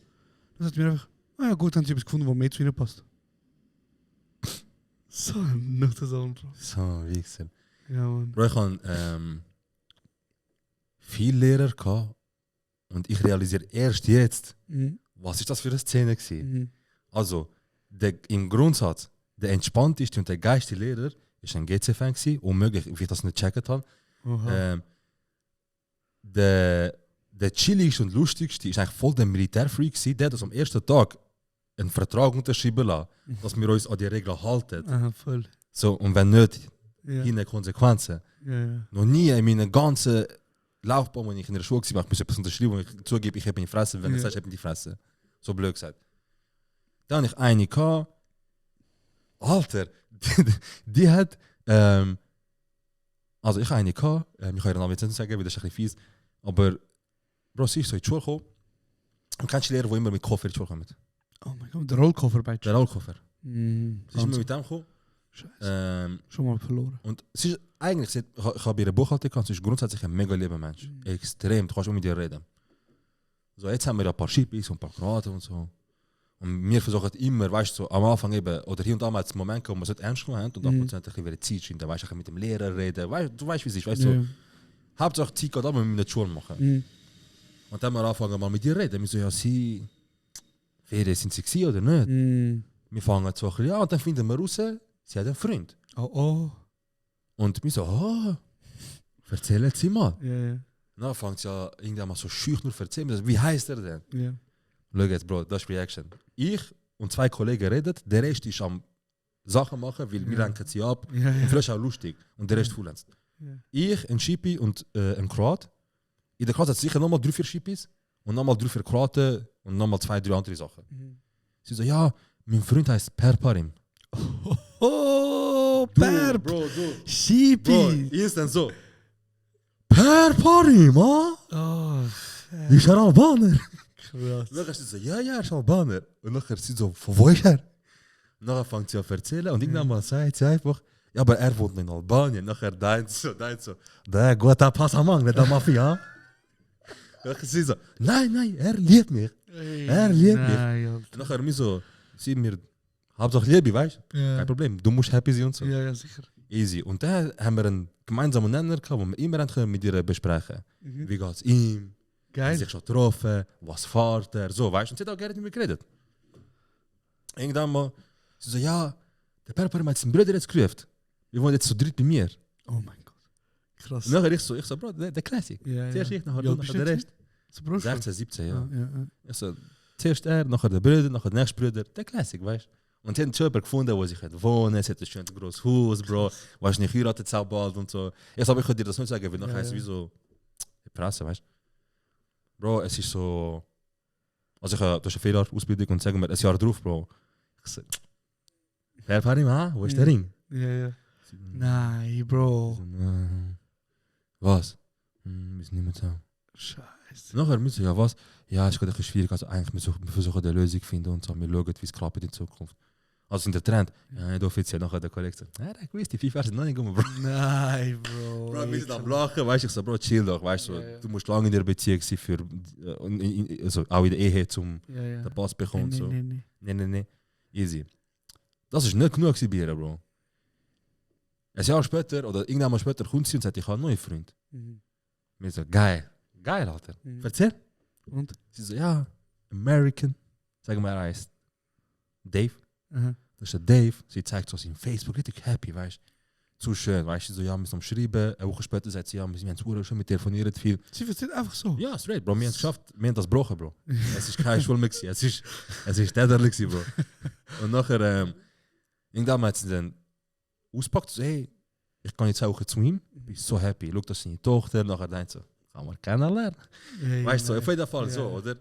Dann sagt mir einfach, ja gut, haben Sie etwas gefunden, was mehr zu Ihnen passt. So ein Nuttersohn, Bro. So, wie gesagt. Ja, Mann. Bro, ich hatte viele Lehrer gehabt und ich realisiere erst jetzt, was ist das für eine Szene gewesen. Also, im Grundsatz, der entspannteste und der geilste Lehrer war ein GC-Fan gewesen, unmöglich, wie ich das nicht gecheckt habe. Der chilligste und lustigste ist eigentlich voll der Militärfreak gewesen, der das am ersten Tag einen Vertrag unterschreiben lassen, dass wir uns an die Regeln halten. Aha, voll. So, und wenn nicht, Ja. in den Konsequenzen. Ja. Noch nie in meiner ganzen Laufbahn, wenn ich in der Schule war, ich muss etwas unterschreiben und ich zugebe, ich habe in die Fresse, wenn du sagst, ich habe in die Fresse. So blöd gesagt. Dann hatte ich eine gehabt. Alter, die hat, also ich habe eine gehabt, ich kann ihren Namen jetzt nicht sagen, weil das ist ein bisschen fies, aber Bro, sie ist so in die Schule gekommen und kennst du Lehrer, die immer mit Koffer in die Schule kommen? Oh mein Gott, der Rollkoffer bei Der Rollkoffer. dir. Sie ist immer mit dem gekommen. Scheiße. Schon mal verloren. Und sie ist eigentlich, ich habe ihre Buchhaltung gehabt, sie ist grundsätzlich ein mega lieber Mensch. Extrem, du kannst auch mit ihr reden. So, jetzt haben wir ein paar Schippis und ein paar Granaten und so. Und wir versuchen immer, weißt du, so, am Anfang eben, oder hier und da mal einen Moment kommen, wo wir es nicht ernst genommen haben und dann kommt es ein bisschen Zeit rein, dann weißt du, mit dem Lehrer reden, du weißt, wie es ist, weißt du, so. Hauptsache Zeit geht, aber wir müssen nicht Schule machen. Und dann haben wir angefangen, mal mit ihr reden. Wir so, ja, sie, Ferien sind sie gewesen oder nicht? Wir fangen so ein bisschen an und dann finden wir raus, sie hat einen Freund. Oh. Und mir so, oh, erzählen Sie mal. Ja. Dann fängt es ja irgendwann mal so schüch nur erzählen. Wie heißt er denn? Ja. Schau jetzt, Bro, das ist Reaction. Ich und 2 Kollegen reden, der Rest ist am Sachen machen, weil wir lenken sie ab. Ja. Und vielleicht auch lustig. Und der Rest fullenzt. Ja. Ich, ein Shippy und ein Kroat. In der Klasse hat es sicher nochmal 3-4 Shippys und nochmal 3-4 Kroaten und nochmal 2-3 andere Sachen. Sie so, ja, mein Freund heißt Perparim. Oh, Du, Perp! Bro, du. Shippy! Bro, instant so. Perparim, ah? Oh, Ist er Albaner? krass. Und dann ist sie so, ja, er ist Albaner. Und dann ist sie so, von wo ist er? Und dann fängt sie an zu erzählen und irgendwann mal sagt sie einfach, ja, aber er wohnt in Albanien. Nachher deint so, der guter Passamang, der Mafia. Dann ist sie so, nein, er liebt mich. Er liebt mich. Nein, Und nachher mir so, sie mir, Hauptsache Liebe, weißt du? ja. Kein Problem, du musst happy sein und so. Ja, sicher. Easy. Und dann haben wir einen gemeinsamen Nenner gehabt, wo wir immer können mit ihr besprechen. Wie geht's ihm? Geil. Sich schon getroffen, was fährt er, so, weißt du? Und sie hat auch gerne mit mir geredet. Irgendwann mal, sie so, ja, der Perper hat seinen Bruder jetzt gerufen. Wir wohnen jetzt zu dritt bei mir. Oh mein Gott. Krass. Und nachher ich so, Bro, der Classic. Ja, Zuerst ich, nachher Ja, du, bist nachher der du Rest. So, Bro, 16, 17, ja. ja. Ich so, zuerst er, nachher der Bruder, nachher der nächste Bruder. Der Classic, weißt du? Und sie haben schon jemanden gefunden, wo sich wohnen, sie hat ein schönes grosses Haus, Bro. Weißt du, nicht heiratet es auch bald und so. Ich sag, ich könnte dir das nicht sagen, weil nachher ist es wie so, Presse, weißt du? Bro, es ist so, also ich habe, du hast eine 4-Jahre-Ausbildung und sagen wir, ein Jahr drauf, Bro. Ich so, Herr Parim, wo ist der Ring? Ja. Nein, Bro. Was? Wir sind nicht mehr zusammen. Scheiße. Nachher müssen ja was? Ja, es ist gerade ein bisschen schwierig. Also eigentlich, wir versuchen eine Lösung zu finden und so. Wir schauen, wie es klappt in Zukunft. Also in der Trend. Ja, nicht offiziell. Nachher der Kollege sagt, ja, ich weiß, die 5 Jahre sind noch nicht gekommen, Bro. Nein, Bro. Bro, wir sind am Lachen, weißt du, ich so, Bro, chill doch, weißt du, Ja. du musst lange in der Beziehung sein, für, also auch in der Ehe, zum Ja. den Pass bekommen und so. Nee. Nee. Easy. Das ist nicht genug bei ihr, Bro. Ein Jahr später, oder irgendwann mal später, kommt sie und sagt, ich habe einen neuen Freund. Mir so, geil, Alter. Erzähl. Und? Sie so, ja, American. Sagen wir, er heißt Dave. Aha. Das ist der Dave. Sie zeigt so auf Facebook, richtig happy, weißt du. Zu schön, weißt du, so, ja, wir sind am Schreiben. Eine Woche später sagt sie, ja, wir haben schon mit telefoniert viel. Sie erzählt einfach so. Ja, straight, Bro, wir haben es geschafft. Wir haben das gebrochen, Bro. Es ist keine Schule mehr gewesen. Es ist täterlich gewesen, Bro. Und nachher, irgendwann hat sie dann auspackt, so, hey, ich kann jetzt auch zu ihm. Ich bin so happy. Schau, das ist seine Tochter. Nachher denkt so, kann man kennenlernen. Ja, Weißt du, so, auf jeden Fall Ja. so, oder?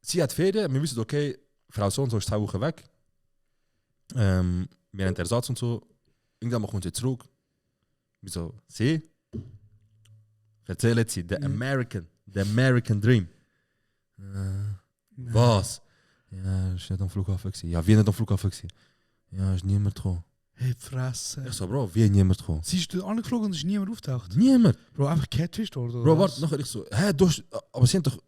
Sie hat Ferien, wir wissen, okay, Frau so und so ist 2 Wochen weg. Wir haben den Ersatz und so. Irgendwann mal kommt sie zurück. Wir so, sie? Erzählen sie, the American Dream. Was? Ja, ist nicht am Flughafen gewesen. Ja, wie nicht am Flughafen gewesen? Ja, ist niemand gekommen. Hey, Fresse. Ich so, Bro, wie niemand gekommen? Sie ist angeflogen und es ist niemand auftaucht. Niemand. Bro, einfach Catfish dort, oder? Bro, was? warte, nachher ich so, hä, du hast, aber sie haben doch,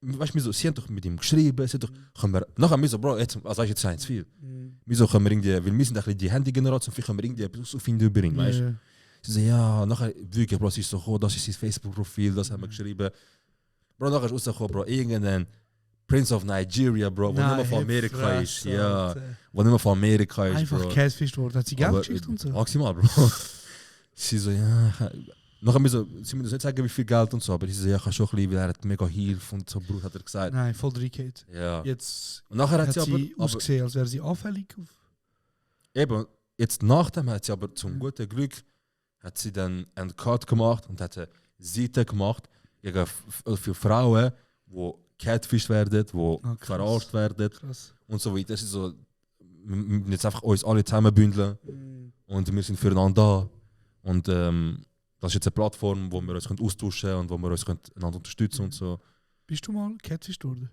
weißt du, so, sie haben doch mit ihm geschrieben, sie haben doch, können wir, nachher mir so, Bro, jetzt, also jetzt sein zu viel. Wieso können wir irgendwie, weil wir sind ein bisschen die Handy-Generation, vielleicht können wir irgendwie etwas finden über ihn, weißt du? Ja. Sie so, ja, nachher, wirklich, Bro, sie ist so, oh, das ist sein Facebook-Profil, das haben wir geschrieben. Bro, nachher ist rausgekommen, Bro, irgendein Prince of Nigeria, Bro, wo nicht mehr von Amerika ist, ja, wo nicht mehr von Amerika ist, Einfach Bro. Catfish dort. Hat sie Geld Aber, geschickt und so? Maximal, Bro. Sie so, ja. Nachher mir so, sie müssen nicht sagen, wie viel Geld und so, aber sie so, ja, ich kann schon ein bisschen, weil er hat mega Hilfe und so, Bruder, hat er gesagt. Nein, voll 3K. Ja. Jetzt Und nachher hat hat sie aber ausgesehen, als wäre sie anfällig. eben, jetzt nachdem hat sie aber zum guten Glück, hat sie dann einen Cut gemacht und hat eine Seite gemacht gegen für Frauen, die catfished werden, die krass. verarscht werden Krass. und so weiter. Das ist so, wir müssen jetzt einfach uns alle zusammenbündeln und wir sind füreinander da. Und das ist jetzt eine Plattform, wo wir uns austauschen können und wo wir uns einander unterstützen und so. Bist du mal Catfish worden?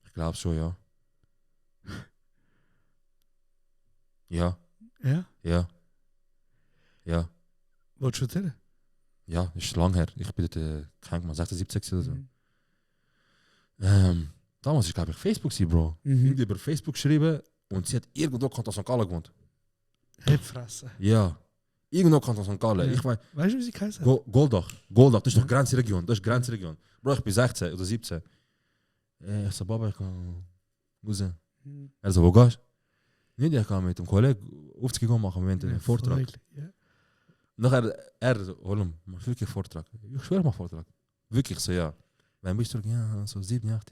Ich glaube schon, ja. Ja, Ja? ja. Ja, Wolltest du erzählen? ja, ist lang her. Ich bin dort, keine Ahnung, 16, 17 oder so. Damals war, glaube ich, Facebook, Bro. Irgendwie über Facebook geschrieben und sie hat irgendwo Kanton St. Gallen gewohnt. Hey, Fresse. Ja, irgendwo Kanton St. Gallen. Ja. Ich weiß, Weißt du, wie sie geheißen? Goldach, das ist doch Grenzregion, das ist Grenzregion. Bro, ich bin 16 oder 17. Ich so, Baba, ich kann raus. Er so, wo gehst du? Nicht, ich kann mit dem Kollegen aufzugehen machen, wir haben einen Vortrag. Ja. Nachher, so, Holm, machst du wirklich einen Vortrag? Ich schwöre, ich mach Vortrag. Wirklich so, ja. Wann bist du? Ja, so 7, 8.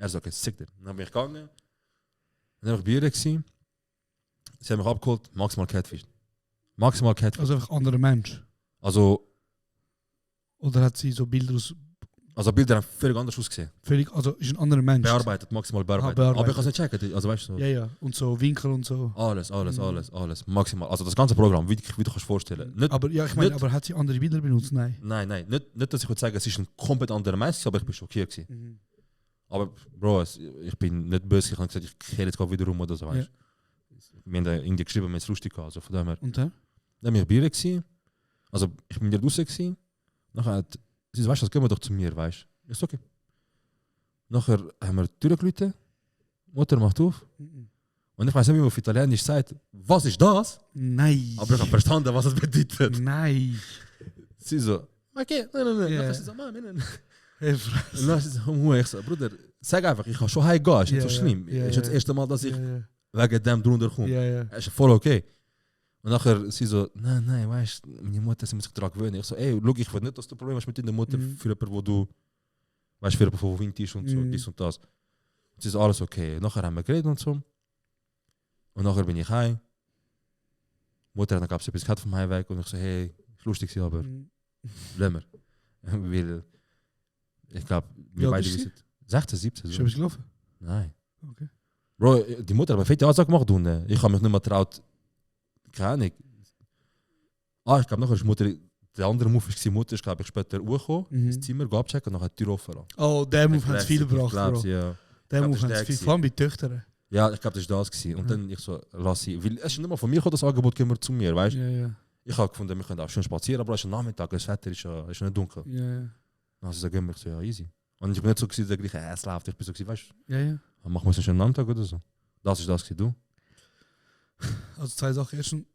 So, okay, sick dir. Dann bin ich gegangen. Dann habe ich Bier gesehen. Sie haben mich abgeholt, maximal Catfish. Maximal Catfish. Also einfach anderer Mensch. Also Oder hat sie so Bilder aus... Bilder haben völlig anders ausgesehen. Völlig, also ist ein anderer Mensch. Bearbeitet, maximal bearbeitet. bearbeitet. Aber ich kann es nicht checken. Also weißt du, so. Ja. Und so Winkel und so. Alles. Maximal. Also das ganze Programm, wie du dir kannst vorstellen. Nicht, Aber ja, ich meine, nicht- aber hat sie andere Bilder benutzt? Nein. Nein. Nicht, dass ich würde sagen, es ist ein komplett anderer Mensch, aber ich bin schockiert gewesen. Aber Bro, ich bin nicht böse, ich habe gesagt, ich kehre jetzt gerade wieder rum oder so, weißt du. Wir haben da irgendwie geschrieben, wir haben es lustig gehabt, also von dem her. Und dann? Dann bin ich Bier gewesen. Also ich bin ja draußen gewesen. Nachher hat sie so, weißt du, das gehen wir doch zu mir, weißt du. Ist okay. Nachher haben wir die Tür geläutet. Mutter macht auf. Und ich weiß nicht, wie man auf Italienisch sagt, was ist das? Nein. Aber ich habe verstanden, was es bedeutet. Nein. Sie so, okay, nein. Ja. Nachher sie so, nein. Hey, Und dann sie so, ich so, Bruder, sag einfach, ich kann schon heimgehen, ist nicht so schlimm. Ja, ist jetzt das erste Mal, dass ich Ja. wegen dem drunter komme. Ja. Ist voll okay. Und nachher sie so, nein, weißt du, meine Mutter, sie muss sich daran gewöhnen. Ich so, ey, schau, ich will nicht, dass du Probleme hast mit deiner Mutter für jemanden, wo du, weißt du, für jemanden, wo Wind ist und so, dies und das. Und sie ist alles okay. Nachher haben wir geredet und so. Und nachher bin ich heim. Mutter hat dann gab es etwas gehabt vom Heimweg und ich so, hey, ist lustig, aber lass mir. Weil, ich glaube, wir Ja, beide bist du? wissen, 16, 17. Ist So. etwas gelaufen? Nein. Okay. Bro, die Mutter hat eine fette Ansage gemacht und ich habe mich nicht mehr getraut. Keine Ahnung. Ich glaube, nachher ist Mutter, der andere Move war, die Mutter ist, glaube ich, später hochgekommen, ins Zimmer, abchecken und nachher die Tür offen lassen. Oh, der Move hat es viel gebracht, Glaub's, Bro. ja. Der glaub, Move das hat ist es viel, der vor allem bei Töchtern. Ja, ich glaube, das war das gewesen. Und dann ich so, lass sie, weil es ist nicht mal von mir gekommen, das Angebot, gehen wir zu mir, weißt du? Ja. Ich habe gefunden, wir können auch schön spazieren, aber es ist ein Nachmittag, das Wetter ist ja nicht dunkel. Ja. Dann sie so, gehen wir, ich so, ja, easy. Und ich bin nicht so gewesen, der gleiche es läuft, ich bin so gewesen, weißt du, Ja. dann machen wir uns einen schönen Nachmittag oder so. Das ist das gewesen, du. Also 2 Sachen.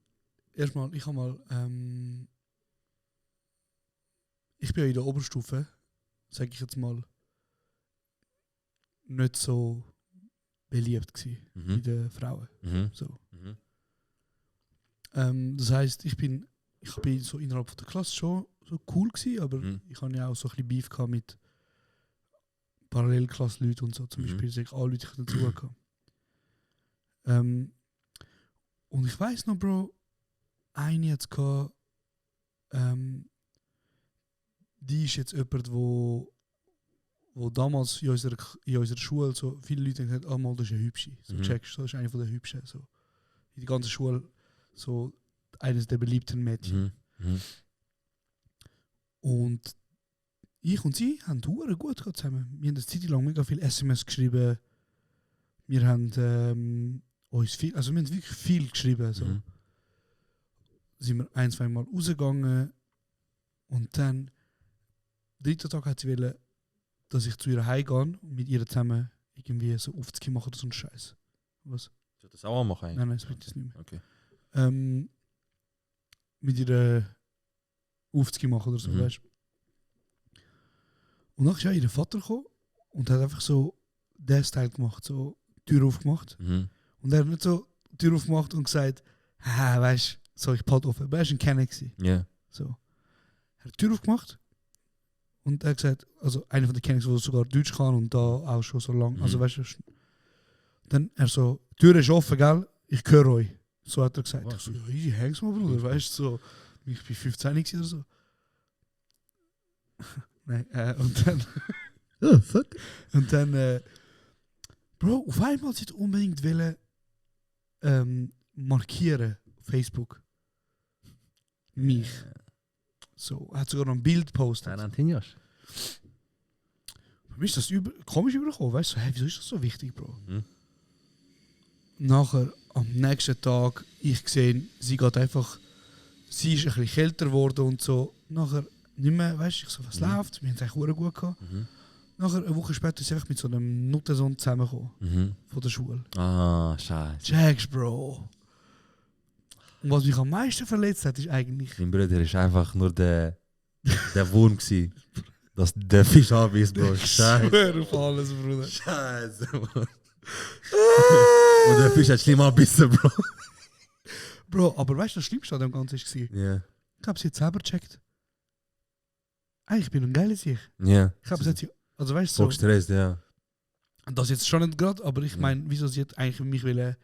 Erstmal, ich habe mal, ich bin ja in der Oberstufe, sage ich jetzt mal, nicht so beliebt gewesen bei den Frauen. So. Das heisst, ich bin so innerhalb von der Klasse schon so cool gewesen, aber ich habe ja auch so ein bisschen Beef gehabt mit Parallelklassleuten und so. Zum Beispiel sind alle Leute dazu gekommen. Und ich weiss noch, Bro, eine jetzt gehabt, die ist jetzt jemand, wo damals in unserer Schule so viele Leute gesagt haben, mal, das ist eine Hübsche. So checkst du, das ist eine von der Hübschen. So. In der ganzen Schule so eines der beliebten Mädchen. Und ich und sie haben hure gut gehabt zusammen. Wir haben eine Zeit lang mega viel SMS geschrieben. Wir haben uns viel, also wir haben wirklich viel geschrieben. So. Sind wir 1-2 Mal rausgegangen und dann dritten Tag hat sie wollen, dass ich zu ihr heimgehe und mit ihr zusammen irgendwie so Aufzüge mache oder so einen Scheiß. Was? Soll das auch machen? Nein, das will ich nicht mehr. Okay. Mit ihr Aufzüge machen oder so, weißt du. Und dann ist ja ihr Vater gekommen und hat einfach so den Style gemacht, so die Tür aufgemacht. Und er hat nicht so die Tür aufgemacht und gesagt, weißt du, so ich palt offen. Aber er war ein Kenner. Ja. So. Er hat die Tür aufgemacht und er hat gesagt, also einer von den Kennings, der sogar Deutsch kann und da auch schon so lang, also weißt du, dann er so, die Tür ist offen, gell? Ich höre euch. So hat er gesagt. Ich so, ja, easy, häng's mal, Bruder, weißt du, so, ich bin 15 oder so. Nein, und dann... Oh, fuck. Und dann, Bro, auf einmal sie unbedingt wollen markieren auf Facebook. Mich. So, er hat sogar noch ein Bild gepostet. Für mich ist das komisch übergekommen, weißt du, hey, wieso ist das so wichtig, Bro? Nachher, am nächsten Tag, ich gesehen, sie geht einfach, sie ist ein bisschen kälter geworden und so. Nachher nicht mehr, weißt du, ich so, was läuft? Wir haben es eigentlich sehr gut gehabt. Nachher, eine Woche später, ist sie einfach mit so einem Nuttensohn zusammengekommen. Von der Schule. Ah, scheiße. Checkst, Bro. Und was mich am meisten verletzt hat, ist eigentlich... Mein Bruder ist einfach nur der Wurm gewesen. Dass der Fisch abisst, Bro. Ich schwöre auf alles, Bruder. Scheiße, Mann. Und der Fisch hat schlimm angebissen, Bro. Bro, aber weißt du, das Schlimmste an dem Ganzen war? Ja. Ich habe es jetzt selber gecheckt. Ich bin ein geiles Ich. Ja. Ich habe es jetzt, also weißt du, So so, gestresst, ja. das jetzt schon nicht gerade, aber ich meine, wieso sie jetzt eigentlich mich will,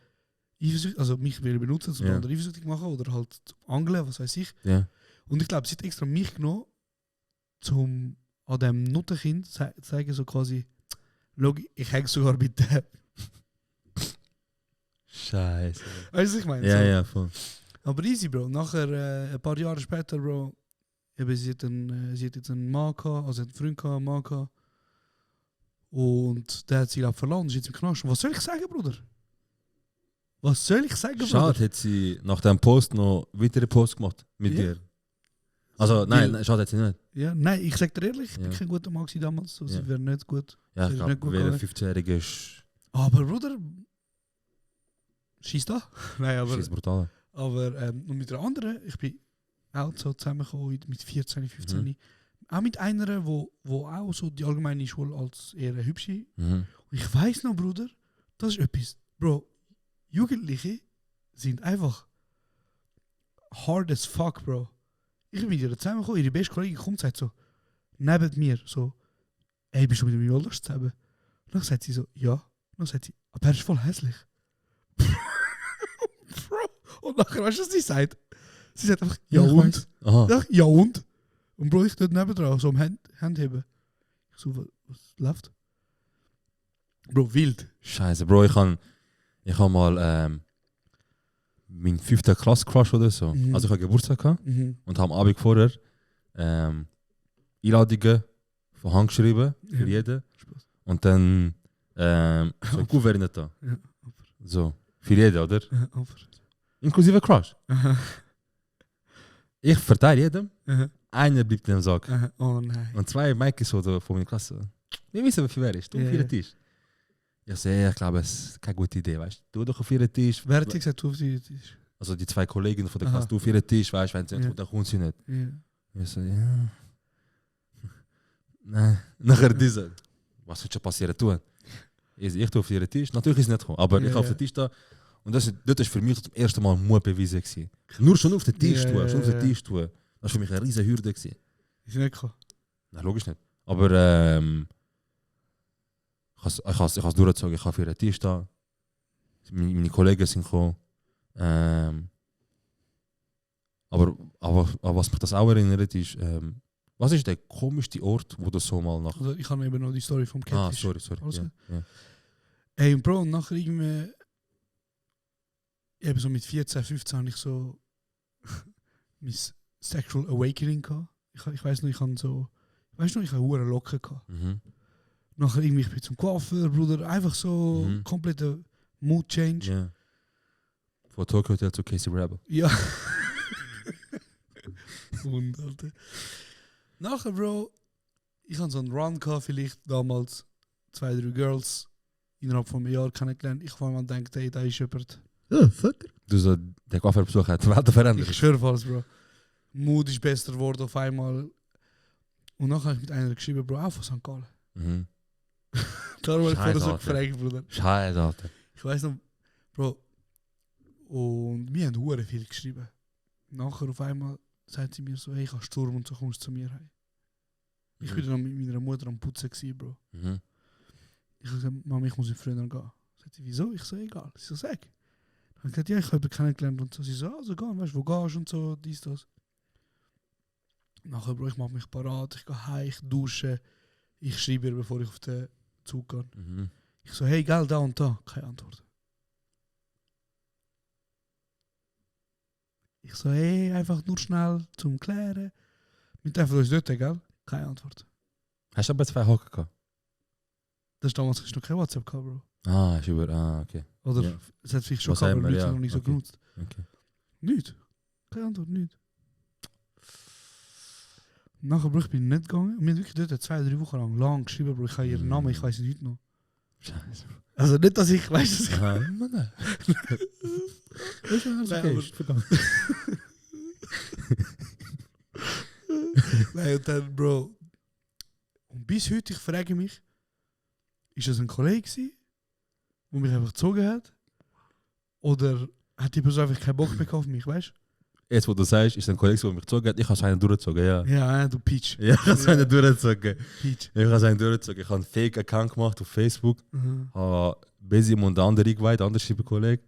also mich will benutzen, zum anderen eifersüchtig machen oder halt zum Angeln, was weiß ich. Ja. Und ich glaube, sie hat extra mich genommen, zum an dem Nuttenkind zu zeigen, so quasi, schau, ich hänge sogar mit dem. Scheiße. Weißt du, was ich meine? Ja, So. ja, voll. Aber easy, Bro. Nachher, ein paar Jahre später, Bro, eben, sie hat jetzt einen Mann gehabt, also einen Freund gehabt, einen Mann gehabt. Und der hat sie, glaube ich, verloren, ist jetzt im Knast. Was soll ich sagen, Bruder? Was soll ich sagen, Schade, Bruder? hat sie nach dem Post noch weitere Post gemacht mit Ja. dir. Also, nein, schade hat sie nicht. Ja, nein, ich sag dir ehrlich, ich bin Ja. kein guter Mann gewesen damals. So, Ja. sie wäre nicht gut. Ja, Das ich ist nicht glaube, gut wer gegangen. 15-Jährige ist, Aber, Bruder, schieß da. Nein, aber... ist brutal. Aber und mit der anderen, ich bin auch so zusammengekommen mit 14, 15. Auch mit einer, wo auch so die allgemeine Schule als eher hübsche. Mhm. Und ich weiß noch, Bruder, das ist etwas. Bro, Jugendliche sind einfach hard as fuck, Bro. Ich bin mit ihr zusammengekommen, ihre beste Kollegin kommt und sagt so, neben mir, so, ey, bist du mit dem Jollers zusammen? Und dann sagt sie so, ja. Und dann sagt sie, aber er ist voll hässlich. Bro. Und nachher, weißt du, was sie sagt? Sie sagt einfach, ja ich und? weiß. Aha. Ja, ja und? Und Bro, ich dort nebendran, so am Hand heben. Ich so, was läuft? Bro, wild. Scheiße, Bro, ich hab mal meinen 5. Klasse-Crush oder so. Mhm. Also ich hatte Geburtstag gehabt Mhm. und habe am Abend vorher Einladungen von Hand geschrieben für Ja. jeden. Spaß. Und dann so ein Kuvert in da. Ja, So, für jeden, oder? aber. Inklusive Crush. Aha, Ich verteile jedem, aha, einer bleibt in dem Sack. aha. Oh nein. Und 2 Mikes oder von meiner Klasse. Wir wissen, wie viel wer ist. Du Ja, auf ihren ja. Tisch. Ich sehe, ich glaube, es ist keine gute Idee, weißt du? Du doch auf ihren Tisch. Wer hat dir gesagt, du auf die ist? Also die 2 Kolleginnen von der Aha. Klasse, du auf ihren Tisch, weißt du, wenn sie nicht Ja. kommt, dann kommt sie nicht. Ja. Ich so, ja. Nein. Nachher diese. Was wird schon passieren tun? Ich tue auf ihren Tisch. Natürlich ist es nicht gekommen, aber Ja, ich habe auf ja. den Tisch da. Und das ist für mich zum ersten Mal Mut bewiesen gewesen. Nur schon auf den Tisch Ja, tun, ja, schon auf den ja. Tisch tun. Das war für mich eine riesige Hürde gewesen. Ist nicht gekommen. Nein, logisch nicht. Aber ich has durchgezogen. Ich habe für den Tisch da. Meine Kollegen sind gekommen. Aber was mich das auch erinnert ist, was ist der komischste Ort, wo du so mal nach... Also ich habe eben noch die Story vom Ah, Catfish. sorry. Alles Ja, gut. ja. Ey, und Bro, und nachher irgendwie, eben so mit 14, 15 habe ich so mein Sexual Awakening gehabt. Ich weiß noch, ich habe so, weißt du noch, ich habe hure Locken gehabt. Mhm. Nachher irgendwie, ich bin zum Coiffeur, Bruder, einfach so Mhm. komplette Mood Change. Ja. Von Tokyo Hotel zu Casey Rebel. Ja. Und, Alter. Nachher, Bro, ich hatte so einen Run gehabt, vielleicht damals 2, 3 Girls innerhalb von einem Jahr kennengelernt. Ich habe mir gedacht, hey, da ist jemand. Du so, der Coiffeurbesuch hat die Welt verändert. Ich schwöre alles, Bro. Mood ist besser geworden auf einmal. Und nachher habe ich mit einer geschrieben, Bro, auch von St. Gallen. Mhm. Darum habe ich vorher Scheiße, so Alter. gefragt, Bruder. Scheiße, Alter. Ich weiß noch, Bro. Und wir haben hure viel geschrieben. Nachher auf einmal sagt sie mir so, hey, ich habe Sturm und so kommst du zu mir heim. Ich war dann mit meiner Mutter am Putzen gewesen, Bro. Mhm. Ich habe gesagt, Mama, ich muss früher gehen. Sagt sie, wieso? Ich so, egal. Sie so, sag. Ich habe gesagt, ja, ich habe jemanden kennengelernt und so. Sie so, also geh, weißt du, wo gehst du und so, dies, das. Nachher, Bro, ich mache mich parat, ich gehe heim, ich dusche, ich schreibe ihr, bevor ich auf den Zug gehe. Mhm. Ich so, hey, geil, da und da. Keine Antwort. Ich so, hey, einfach nur schnell zum Klären. Wir treffen uns dort, gell? Keine Antwort. Hast du aber 2 Hocken gehabt? Das ist damals noch kein WhatsApp gehabt, Bro. Ah, ist über. Ah, okay. Oder Ja. es hat sich schon Was gehabt, haben aber wir, Leute ja, noch nicht so okay. genutzt. Okay. Nicht. Keine Antwort, nicht. Nachher, Bro, ich bin nicht gegangen. Wir haben wirklich dort 2, 3 Wochen lang geschrieben, Bro. Ich habe ihren Namen, ich weiß nicht noch. Scheiße. Also nicht, dass ich weiß, dass ich... Ah, nein. Ist alles Nein, okay. aber- Ist verdammt. Nein, und dann, Bro. Und bis heute, ich frage mich, ist das ein Kollege gewesen, der mich einfach gezogen hat? Oder hat die Person einfach keinen Bock mehr auf mich, weißt Jetzt, wo du sagst, ist ein Kollege, der mich gezogen hat, ich habe so einen durchgezogen, ja. du? Ja, du Peach. Ja, ich habe so einen durchgezogen. Peach. Ich habe so einen durchgezogen. Ich habe einen Fake-Account gemacht auf Facebook, habe Besim und den anderen eingeweiht, der andere Schreiberkollege.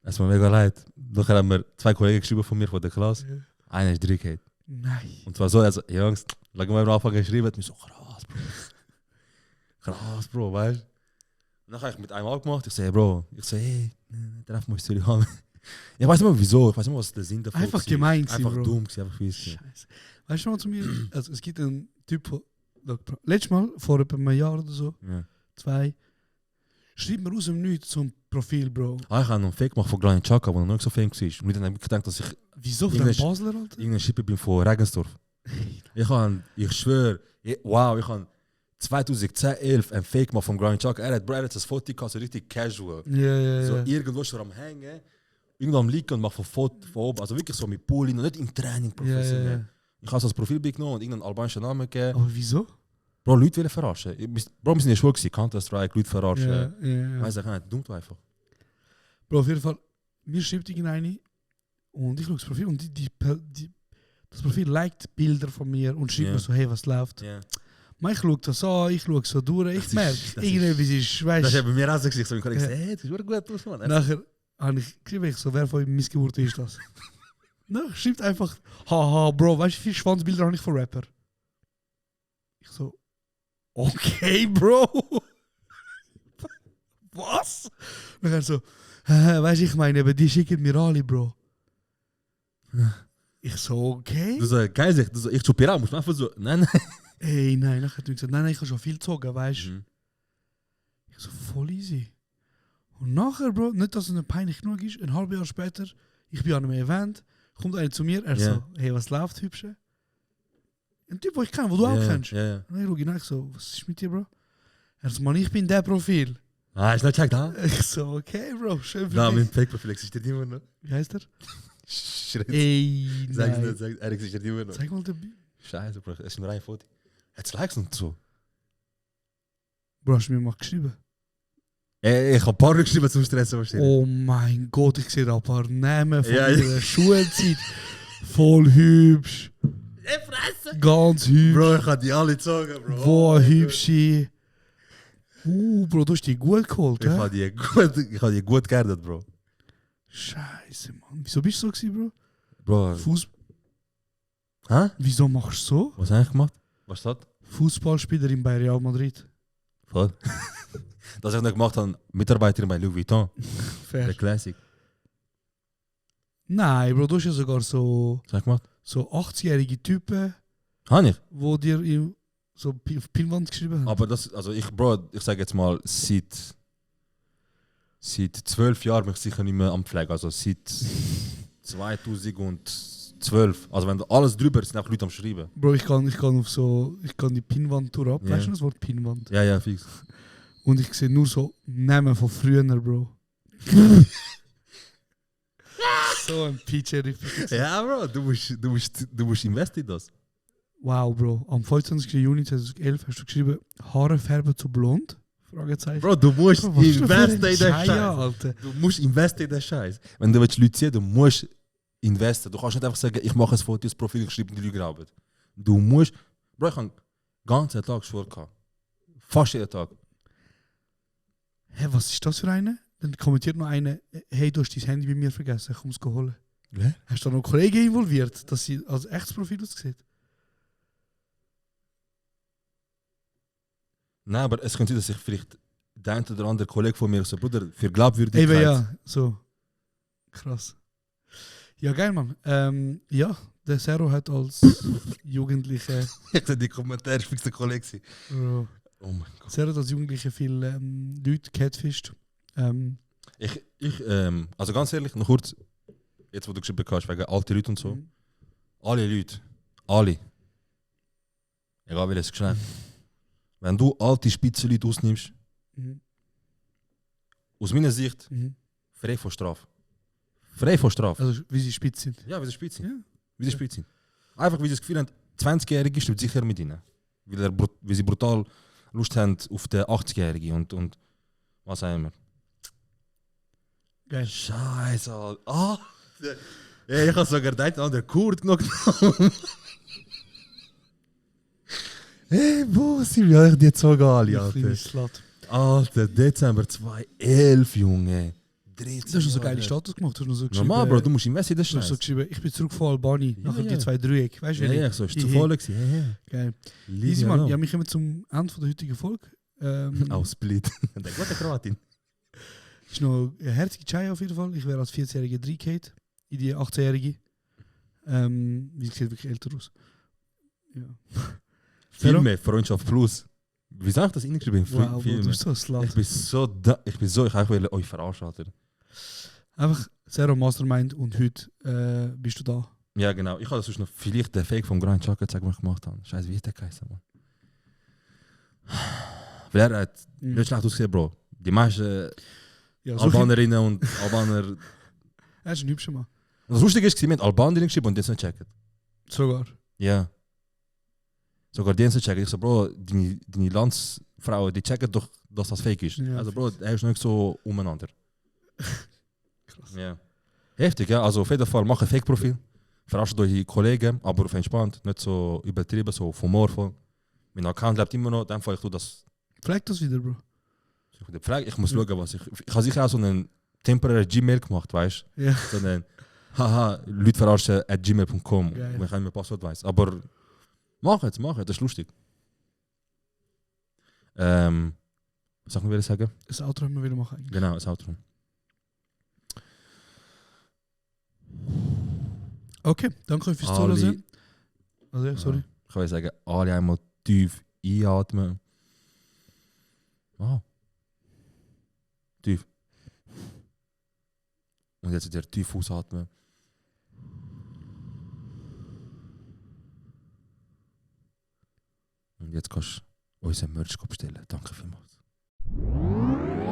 Es tut mir mega leid. Nachher haben mir 2 Kollegen geschrieben von mir, von der Klasse. Ja. Einer ist durchgehend. Nein. Und zwar so, also, Jungs, schau mal am Anfang geschrieben, hat mir so, krass, Bro. Krass, Bro, weißt du? Dann habe ich mit einem abgemacht, ich so, hey, Bro, hey, treffen wir uns Zürich haben. Ich weiß nicht mehr wieso, ich weiß nicht mehr, was der Sinn davon Einfach war. gemein gewesen, Einfach Bro. dumm gewesen, einfach fies. Scheiße. Weißt du mal zu mir? Also, es gibt einen Typ, letztes Mal, vor etwa einem Jahr oder so, Ja. 2, schreibt mir aus dem Nichts so ein Profil, Bro. Ich habe noch einen Fake gemacht von Granit Xhaka, der noch nicht so famous war. Und dann habe ich gedacht, dass ich Wieso von einem Englisch- Basler, Alter? irgendein Schipper bin von Regensdorf. Ich schwöre, wow, ich habe 2010, 11 ein Fake gemacht von Granit Xhaka. Er hat das Foto gehabt, so richtig casual. Ja. So irgendwo schon am Hängen, irgendwo am Liegen und mache ein Foto von oben. Also wirklich so mit Pulli, noch nicht im Training professionell. Ja. Ich habe so das Profilbild genommen und irgendeinen albanischen Namen gegeben. Aber wieso? Bro, Leute wollen verarschen. Bro, wir sind in der Schule gewesen, Counter-Strike, Leute verarschen. Ja. Weiss ich nicht, dumm einfach. Bro, auf jeden Fall, mir schreibt irgendeine und ich schaue das Profil und das Profil liked Bilder von mir und schreibt Ja. mir so, hey, was läuft? Ja. Maar ich schaue das an, ich schaue so durch, ich Das merke, ist- irgendetwas ist, Das weißt ist du. bei mir auch so gesagt, so ich habe gesagt, Ja. hey, das ist wirklich gut aus, Mann. Nachher habe ich geschrieben, ich so, wer von euch Missgeburt ist das? Nachher schreibt einfach, haha, Bro, weißt du, wie viele Schwanzbilder habe ich von Rapper? Ich so, okay, Bro. Was? Nachher so, weißt du, ich meine, aber die schicken mir alle, Bro. Ich so, okay. Du so, geil, du so, ich zu Pirat, muss man einfach so, nein. Ey, nein, nachher hat er gesagt, nein, ich habe schon viel gezogen, weißt du. Mhm. Ich so, voll easy. Und nachher, Bro, nicht, dass es nicht peinlich genug ist, ein halbes Jahr später, ich bin an einem Event, kommt einer zu mir, er Ja. so, hey, was läuft, Hübsche? Ein Typ, den ich kenne, den du auch kennst. Ja. Und ich schaue ihn an, ich so, was ist mit dir, Bro? Er so, Mann, ich bin der Profil. Ah, ist nicht checkt, ha? Ich so, okay, Bro, schön für Na, mein dich. Fake-Profil existiert immer noch. Wie heißt er? Schritt. Ey, Sag's nein. nicht, er existiert immer noch. Zeig mal den Scheiße, Bro, es ist nur ein Foto. Hat's Likes und so. Bro, hast du mir mal geschrieben? Ich habe ein paar geschrieben zum Stressen wahrscheinlich. Oh mein Gott, ich sehe da ein paar Namen von Ja, ihrer Schulzeit. Voll hübsch. Ganz hübsch. Bro, ich habe die alle gezogen, Bro. Boah, hübsche. Bro, du hast die gut geholt, Ich hä? habe die gut geerdet, Bro. Scheiße, Mann. Wieso bist du so gewesen, Bro? Bro. Fuß Hä? Wieso machst du so? Was hast du eigentlich gemacht? Was ist das? Fußballspielerin bei Real Madrid. Voll. Das ich noch gemacht habe, Mitarbeiterin bei Louis Vuitton. Fair. Der Classic. Nein, Bro, du hast ja sogar so, Was hast du gemacht? so 80-jährige Typen, Habe ich. die dir so auf Pinnwand geschrieben haben. Aber das, also ich sage jetzt mal, seit 12 Jahren bin ich sicher nicht mehr am Pflegen. Also seit 2012. Also wenn alles drüber ist, sind auch Leute am Schreiben. Bro, ich kann die Pinnwand durch ab. Ja. Weißt du das Wort Pinnwand? Ja, fix. Und ich sehe nur so Namen von früher, Bro. So ein PJ-Riff. Ja, Bro, du musst investieren in das. Wow, Bro. Am 25. Juni 2011 hast du geschrieben, Haare färben zu blond? Fragezeichen. Bro, du musst Bro, was ist das für ein investieren in den Scheiß, Scheiß. Alter? Du musst investieren in den Scheiß. Wenn du Leute siehst, du musst investieren. Du kannst nicht einfach sagen, ich mache ein Foto, das Profil geschrieben, die Lüge Arbeit. Du musst. Bro, ich habe den ganzen Tag Schule gehabt. Fast jeden Tag. Hä, was ist das für eine? Dann kommentiert noch eine, hey, du hast dein Handy bei mir vergessen, komm es holen. Wer? Hast du da noch Kollegen involviert, dass sie als echtes Profil aussieht? Nein, aber es könnte sein, dass ich vielleicht der eine oder andere Kollege von mir so, Bruder, für Glaubwürdigkeit. Eben ja, so. Krass. Ja, geil, Mann. Ja, der Zero hat als Jugendliche... Ich die Kommentare ist fix der Kollege. Bro, Oh mein Gott. Zero hat als Jugendliche viele Leute catfished. Also ganz ehrlich, noch kurz, jetzt wo du geschrieben hast, wegen alte Leute und so. Alle Leute, alle, egal welches Geschlecht, wenn du alte spitze Leute ausnimmst, Mhm. aus meiner Sicht, Mhm. frei von Strafe. Frei von Strafe. Also, wie sie spitz sind. Ja, wie sie spitz sind. Ja. Wie sie spitz sind. Einfach, wie sie das Gefühl haben, 20-Jährige stimmt sicher mit ihnen. Weil sie brutal Lust haben auf den 80-Jährigen und was auch immer. Geil. Scheiße, Alter. Ah! Ja, ich habe sogar den anderen Kurt noch genommen. Hey, wo sind wir? Ich die so geil, Kleine Alter. Slut. Alter, Dezember 2011, Junge. 13 Du hast noch so Jahre. geile Status gemacht. Du hast noch so Normal, Bro, du musst investieren, das Du hast so Scheiß. geschrieben, ich bin zurück von Albanien, Ja, nachher ja. die 2 Dreieck. Weißt du, Ja, wie ja, ich- so ist Hihi. zu voll gewesen. Ja, ja. Geil. Liebe Easy, Mann. ja. Ja, wir kommen zum Ende von der heutigen Folge. Auch Split. Der gute Kroatin. Ist noch eine herzige Chai auf jeden Fall. Ich wäre als 14-Jährige 3 in die 18-Jährige. Wie sieht wirklich älter aus. Ja. Viel Vero? mehr, Freundschaft plus. Wie soll ich das reingeschrieben? Wow, Bro, Viel du mehr. bist so ein Slut. Ich bin so, ich wollte euch verarschen, Alter. Einfach Zero Mastermind und heute bist du da. Ja, genau. Ich habe sonst noch vielleicht den Fake vom Grand Chocolate zeigen, was ich gemacht habe. Scheiße, wie ist der geheißen, Mann? Weil er hat nicht schlecht ausgesehen, Bro. Die meisten Ja, Albanerinnen und Albaner. Er ist ein hübscher Mann. Das Lustige ist, wir haben Albanerinnen geschrieben und die haben es nicht gecheckt. Sogar. Ja. Sogar die haben es nicht gecheckt. Ich so, Bro, deine Landsfrauen, die checken doch, dass das fake ist. Ja, Also, Bro, er ist nicht so umeinander. Krass. Ja. Heftig, ja. Also auf jeden Fall, mach ein Fake-Profil. Verarschen eure Kollegen, aber auf entspannt. Nicht so übertrieben, so humorvoll. Mein Account lebt immer noch, dann ich tu das. Flag das wieder, Bro. Ich muss schauen, was ich habe sicher auch so einen temporary Gmail gemacht, weißt du? Ja. So einen haha, Leute verarschen @gmail.com, Geil. wenn ich mein Passwort weiß. Aber mach jetzt, das ist lustig. Was soll ich wieder sagen? Das Outro haben wir wieder machen. Eigentlich. Genau, das Outro. Okay, danke euch fürs Ali. Zuhören. Also, ja, sorry. Ich will sagen, alle einmal tief einatmen. Wow. Tief. Und jetzt wieder tief ausatmen. Und jetzt kannst du unseren Merch bestellen. Danke vielmals.